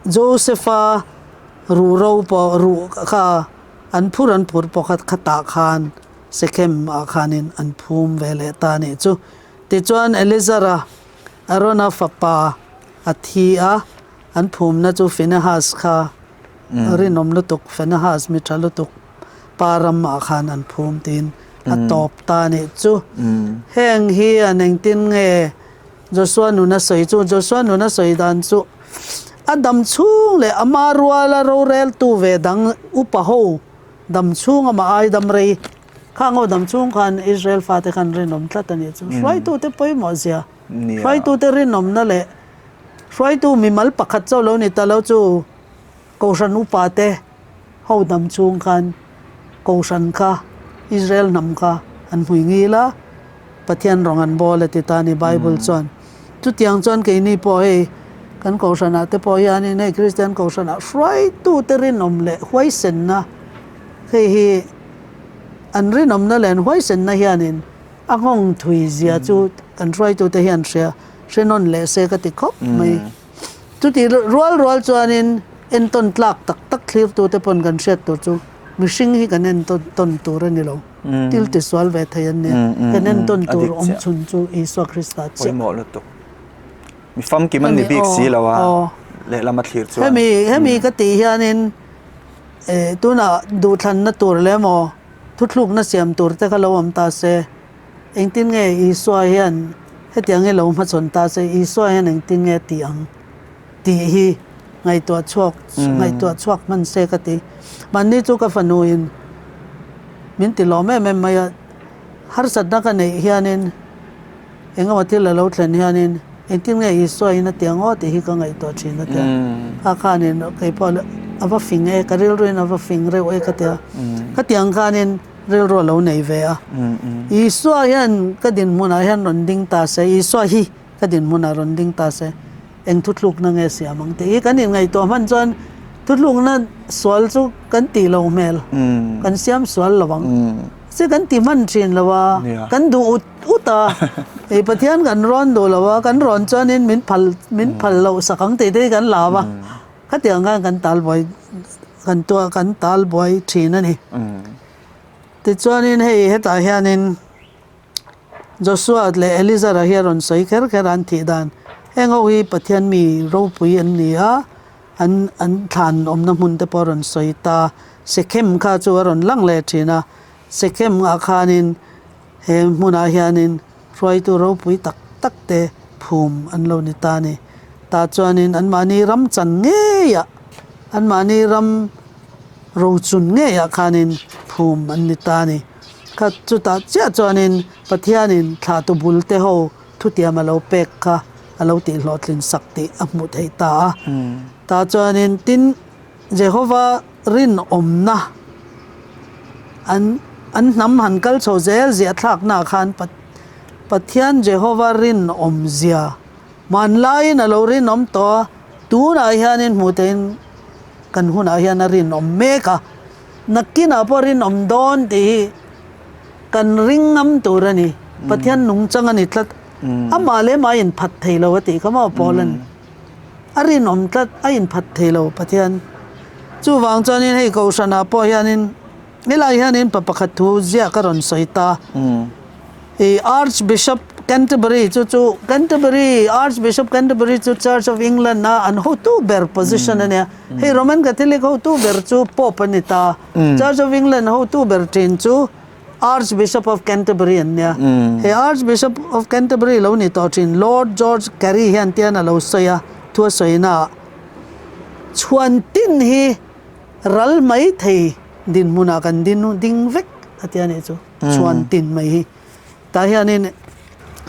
Joseph-a ruhro pawh ruh kha An phur an phur pakhat khatah khan Sechem ah khanin an phum ve leh ta a nih chu. Tichuan Eleazar-a, Aarona fapa a thi a, an phumna chu Phinehas kha rinawm lutuk, Phinehas mi tha lutuk pa ram ah khan an phum tiin a tawp ta a nih chu. Heng hi an engtin nge Joshua nuna sawi chu Joshua nuna sawi dan chu a dam chhung leh ama ruala roreltu ve dang upa ho dam chhung amah ai dam rei khang ho dam chhung khan Israel fate khan rinawm tlat a nih chu. Hruaitute pawimawh zia hruaitute rinawmna leh hruaitu mimal pakhat chauh lo ni ta lo chu Kohhran upate ho dam chhung khan Kohhran kha Israel hnam kha an hmui ngil a, Pathian rawng an bawl a ti ta a ni Bible chuan. Chutiang chuan keini pawh hei kan Kohhranah te pawh hianin hei Kristian Kohhranah hruaitute rinawm leh huaisenna hei hi an rinawmna leh an huaisenna hianin a nghawng thui zia chu kan hruaitute hian hria hre nawn leh se ka ti khawp mai. Chuti rual rual chuanin entawn tlak tak tak thlirtute pawn kan hriat tur chu mihring hi kan entawn tur a ni lo. Thil tisual ve thei an nia. Kan entawn tur awm chhun chu Isua Krista chiah. Pawimawh lutuk. Mi famkim an ni bik si lo a, lehlam a thlir chuan. Hemi hemi ka tih hianin tunah duhthlanna tur leh emaw thuthlukna siam tur te kha lo awm ta se. Engtin nge Isua hian hetiang hi lo hmachhawn ta se, Isua hian engtin nge a tih ang tih hi ngaihtuah chhuak ngaihtuah chhuak hman se ka ti. Mahni chu ka fanuin min ti lawm em em mai a, harsatna ka neih hianin engemaw thil a lo thlen hianin engtin nge Isua in a ti ang aw tih hi ka ngaihtuah thin a tia. Kha khanin keipawh a va fing e, ka rilruin a va fing reuh e ka tia. Khatiang khanin Rilru a lo nei ve a. Isua hian ka dinhmunah hian rawn ding ta se, Isua hi ka dinhmunah rawn ding ta se, eng thuthlukna nge siam ang tih hi kan inngaihtuah hman chuan thuthlukna sual chu kan tih lo hmel, kan siam sual lo ang. Mahse kan ti hman thin lo a, kan duh ut ut a, hei Pathian kan rawn duh lo a, kan rawn chuanin min phal min phal loh sak ang tih te hi kan lau a, khatiang khan kan talbuai kan tuah kan talbuai thin a ni. Tichuanin hei hetah hianin Joshua leh Elizara hi a rawn sawi kher kher a an thih dan. Heng ho hi Pathian mi ropui an ni a, an an thlan awmna hmun te pawh a rawn sawi ta. Sechem kha chu a rawn lang leh thin a, Sechem ah khanin he hmunah hianin hruaitu ropui tak tak te phum an lo ni ta a ni. Tah chuanin anmahni ram chan ngeiah anmahni ram Rochun ngeiah khanin phum an ni ta a ni. Kha chutah chiah chuanin Pathianin thlahtu bul te ho thutiam a lo pek kha a lo tihhlawhtlin sak tih a hmuh theih ta a. Tah chuanin tin Jehova rinawmna an an hnam han kal chho zel ziah thlaknaah khan Pathian Jehova rinawm zia hmanlaiin a lo rinawm tawh a, tunah hianin hmuh theihin Kan hunah hian a rinawm mek a, nakinah pawh rinawm dawn tih hi kan ring ngam tur a ni. Pathian nungchang a ni tlat. Amah leh mah a inphat thei lo a tih kha maw Paul-a'n. A rinawm tlat, a inphat thei lo Pathian. Chuvang chuanin hei Kohhranah pawh hianin helai hianin pa pakhat thu ziah ka rawn sawi ta. I Archbishop Canterbury chu chu Canterbury Archbishop Canterbury chu Church of England a an hotu ber position a nia. Hei Roman Catholic hotu ber chu Pope a ni ta. Church of England hotu ber thin chu Archbishop of Canterbury an nia. He Archbishop of Canterbury lo ni tawh thin Lord George Carey hian tian a lo sawi a, thu a sawina ah chhuan tin hi ral mai thei dinhmunah kan din ding vek a tia nih chu. Chhuan tin mai hi. Tah hianin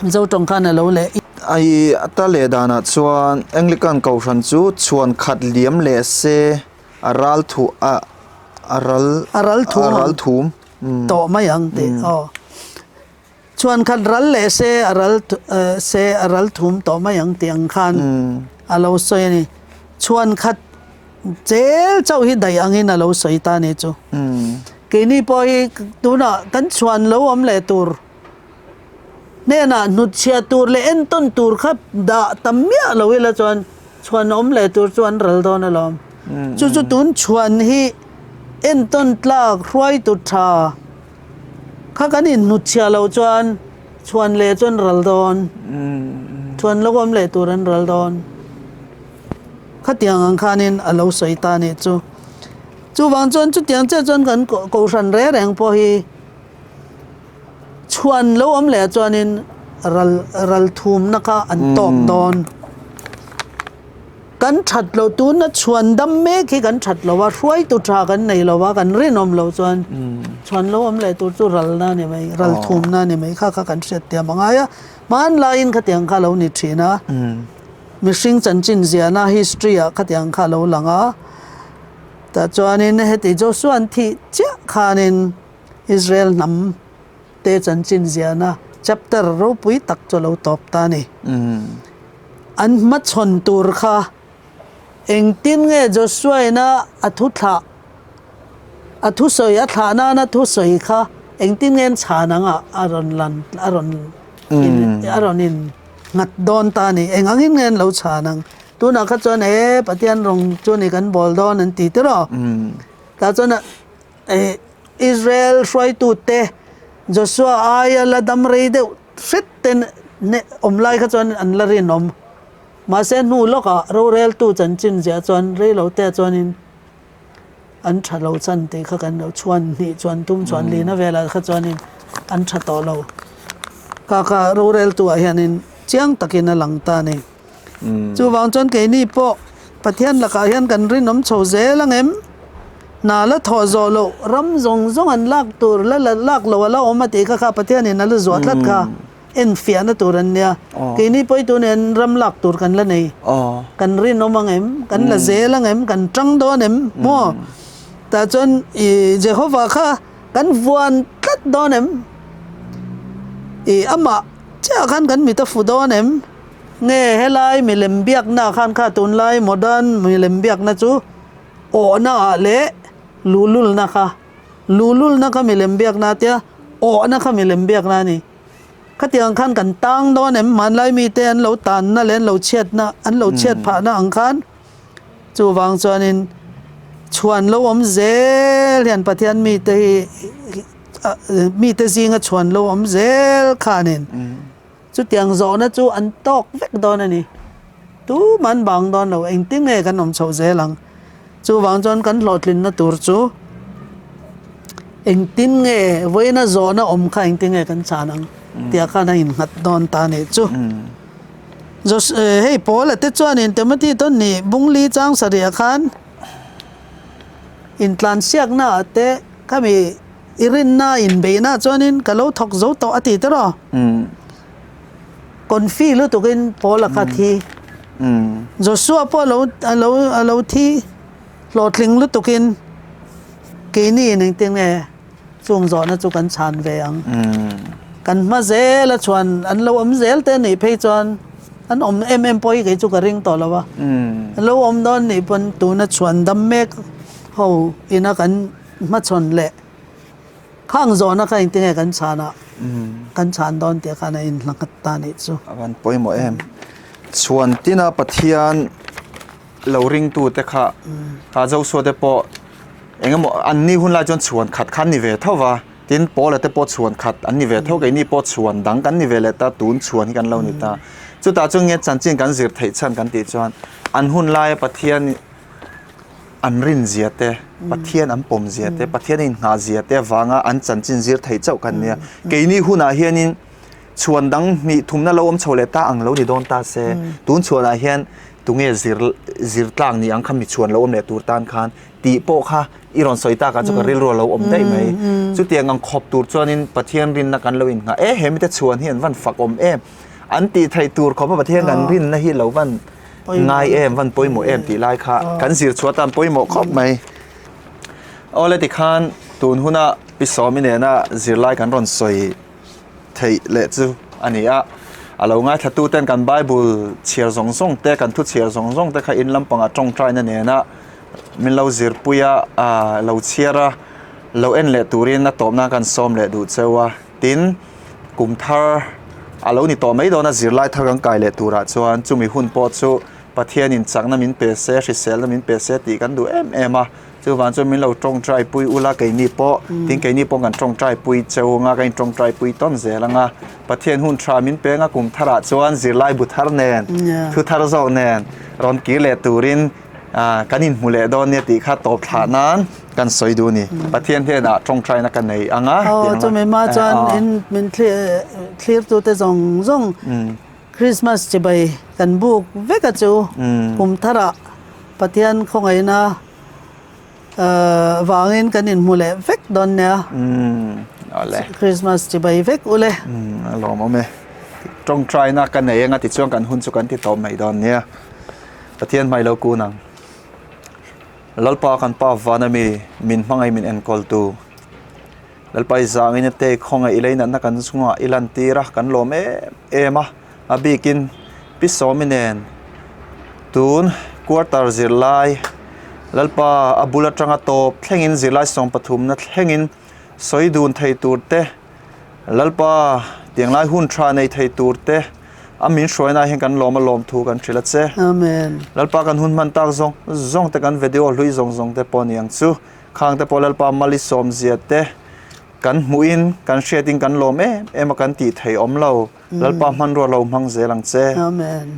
Mizo tawng khan a lo leh. Ai ata leh danah chuan Anglican Kohhran chu chhuan khat liam leh se a ral thu a a ral a ral thum a ral thum tawh mai ang tih aw chhuan khat ral leh se a ral se a ral thum tawh mai ang tih ang khan a lo sawi a ni chhuan khat zel chauh hi daih angin a lo sawi ta a ni chu keini pawh hi tunah kan chhuan lo awm leh tur Hnenah hnutchhiah tur leh entawn tur kha dah tam miah lo ila chuan chhuan awm leh tur chu an ral dawn alawm. Chu chu tun chhuan hi entawn tlak hruaitu tha kha kan inhnutchhiah loh chuan chhuan leh chu an ral dawn. Chhuan lo awm leh tur an ral dawn. Khatiang ang khanin a lo sawi ta a nih chu. Chuvang chuan chutiang chiah chuan kan kohhran reng reng pawh hi. Chhuan lo awm leh chuanin ral ral thumna kha an tawk dawn. Kan that lo tuna chhuan dam mek hi kan that lo a, hruaitu tha kan nei lo a, kan rinawm lo chuan chhuan lo awm leh tur chu ralna a ni mai, ral thumna a ni mai kha kha kan hriat thiam a ngai a. Hmanlaiin khatiang kha a lo ni thin a, mihring chanchin ziahna history ah khatiang kha a lo lang a. Tah chuanin heti Joshua an thih chiah khanin Israel hnam te chanchin ziahna chapter ropui tak chu a lo tawp ta a ni. An hmachhawn tur kha engtin nge Joshua-ina a thu thlah, a thusawi a thlah nana thusawi kha engtin nge an chhan ang a a rawn lan a rawn in a rawn in nghat dawn ta a ni. Eng angin nge an lo chhan ang? Tunah kha chuan he Pathian rawng chu ni kan bawl dawn an ti tiraw? Tah chuan a. Israel hruaitute Joshua aia la dam rei deuh hret te awm lai kha chuan an la rinawm. Mahse hnu lawkah roreltu chanchin ziah chuan rei lo te chuanin an tha lo chan tih kha kan lo chhuan hnih chuan tum chuan lina velah kha chuanin an tha tawh lo. Kha kha roreltu ah hianin chiang takin a lang ta a ni. Chuvang chuan keini pawh Pathian lakah hian kan rinawm chho zel ang em? Hna la thawh zawh loh ram zawng zawng an lak tur la la lak loh a la awm a tih kha kha Pathianin a la zuah tlat kha enfiahna tur an nia. Keini pawh hi tunah hian ram lak tur kan la nei. Kan rinawm ang em? Kan la zel ang em? Kan tang dawn em? Maw? Tah chuan i Jehovah kha kan vuan tlat dawn em? I amah chiah khan kan mit a fu dawn em? Nge helai milem biakna khan kha tunlai modern milem biakna chu awhna ah leh luhlulna kha luhlulna kha milem biakna a tia awhna kha milem biakna a ni. Khatiang khan kan tang dawn em hmanlai mite an lo tanna leh an lo chhiatna an lo chhiat phahna ang khan chuvang chuanin chhuan lo awm zel hian Pathian mite hi mite zinga chhuan lo awm zel khanin Chutiang zawhna chu an tawk vek dawn a ni. Tumah an bang dawn lo, engtin nge kan awm chhoh zel ang? Chuvang chuan kan hlawhtlinna tur chu engtin nge vawiina zawhna awm kha engtin nge kan chhan ang tih ah khan a innghat dawn ta a nih chu. Hei Paula te chuanin Timothy tawn ni Bungli chang sarih ah khan intlansiakna ah te khami I rinna inbeihna chuanin ka lo thawk zo tawh a ti te rawh. Confi lutukin Paula kha thi. Joshua pawh a lo a lo a lo thi hlawhtling lutukin keini in engtin nge chung zawhna chu kan chhan ve ang. Kan hma zel a chuan an lo awm zel te anih phei chuan an awm em em pawh hi kei chu ka ring tawh lo a. An lo awm dawn nih pawn tuna chhuan dam mek ho ina kan Hmachhawn leh khang zawhna kha engtin nge kan chhan a, kan chhan dawn tih khan a inhla nghat ta nih chu. A van pawimawh em. Chhuan tina Pathian. lo ringtute kha kha Joshua te pawh engemaw an ni hun lai chuan chhuan khat kha an ni ve tho va, tin Paula te pawh chhuan khat an ni ve tho, keini pawh chhuan dang kan ni ve leh ta, tun chhuan hi kan lo ni ta. Chutah chuan nge chanchin kan zir theih chhan kan tih chuan an hun laia Pathian an rin zia te, Pathian an pawm zia te, Pathian a inngah zia te avanga an chanchin zir theih chauh kan nia. Keini hunah hianin chhuan dang hnih thumna lo awm chho leh ta ang lo ni dawn ta se, tun chhuanah hian tunge zir zir tlak ni ang kha mi chhuan lo awm leh tur tan khan tih pawh kha i rawn sawi takah chu ka rilru a lo awm daih mai. Chutiang ang khawp tur chuanin Pathian rinna kan lo innghah e, he mite chhuan hi an van fak awm em, an tih theih tur khawpa Pathian kan rinna hi lo van ngai em, van pawimawh em tih lai kha kan zir chhuah atan pawimawh khawp mai. Awle tikhan tun huna Pi Sawmi nena zirlai kan rawn sawi theih leh chu a ni a. A lo ngaithla ten kan Bible chhiar zawng zawng te, kan thu chhiar zawng zawng te kha in lampangah tawngtaina nena min lo zirpui a, ah lo chhiar a, lo en leh turin a tawpna kan sawm leh duh cheu a. Tin, kum thar a lo ni tawh mai dawn a, zirlai thar kan kai leh turah chuan chumi hun pawh chu Pathianin chakna min pe se, hriselna min pe se tih kan duh em em a. Chuvang chuan min lo tawngtai pui ula keini pawh, tin keini pawh kan tawngtai pui cheu anga, kan intawngtai pui tawn zel anga, Pathian hun tha min peng a kum tharah chuan zirlai bu thar nen, thu thar zawk nen rawn kir leh turin kan inhmu leh dawn nia tih kha tawp thlah nan kan sawi duh a ni. Pathian hnenah tawngtaina ka nei anga. Aw, chumi hma chuan in min thlirtute zawng zawng Christmas chibai kan buk vek a chu kum tharah Pathian khawngaihna vangin kan inhmu leh vek dawn nia. Christmas chibai vek ule. A lawmawm e. Tawngtaina ka nei anga tichuan kan hun chu kan ti tawp mai dawn nia. Pathian hmai lo kun ang. Lalpa kan Pa vana mi min hmangaih min enkawltu. Lalpa i zangin a te khawngaih i leinatna kan chungah i lantir a, kan lawm em em a, a bikin Pi Sawmi nen tun quarter zirlai Lalpa a bul atanga tawp thlengin zirlai sawmpathumna thlengin sawi dun thei tur te, Lalpa tianglai hun tha nei thei tur te a min hruaina hian kan lawm a lawm thu kan hrilh a che. Amen. Lalpa kan hun hman tak zawng zawng te kan video hlui zawng zawng te pawh niang chu. Khang te pawh Lalpa mal i sawmzia te kan hmuhin kan hriatin kan lawm em em a kan tih thei awm lo. Lalpa hmanrua lo hmang zel ang che.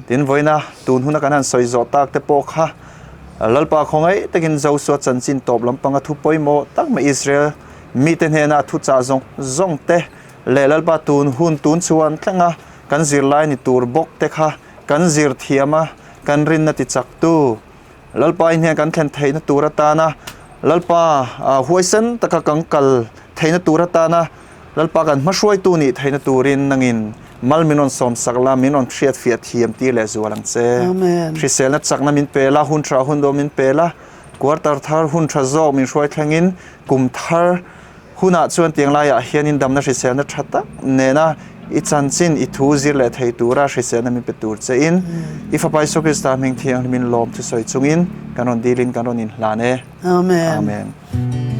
Tin vawiina tun huna kan han sawi zawh tak te pawh kha Lalpa khawngaih takin Joshua chanchin tawp lampanga thu pawimawh tak mai Israel mite hnena thu chah zawng zawng te leh Lalpa tun hun tun chuan tlenga kan zirlai ni tur bawk te kha kan zir thiam a kan rinna tichaktu Lalpa i hnen kan thlen theihna tur atana Lalpa huaisen taka kan kal theihna tur atana Lalpa kan hmahruaitu nih theihna turin nangin mal min rawn sawmsak la, min rawn hriatfiah thiam tir leh zual ang che. Hriselna chakna min pe la, hun tha hun dawm min pe la, quarter thar hun tha zawk min hruai thlengin kum thar Hunah chuan tiang laiah hianin damna hriselna tha tak nena i chanchin i thu zir leh thei tura hriselna min pe tur chein i Fapa Isua Krista hming thianghlimin lawm thusawi chungin kan rawn dilin kan rawn inhlan e. Amen. Amen.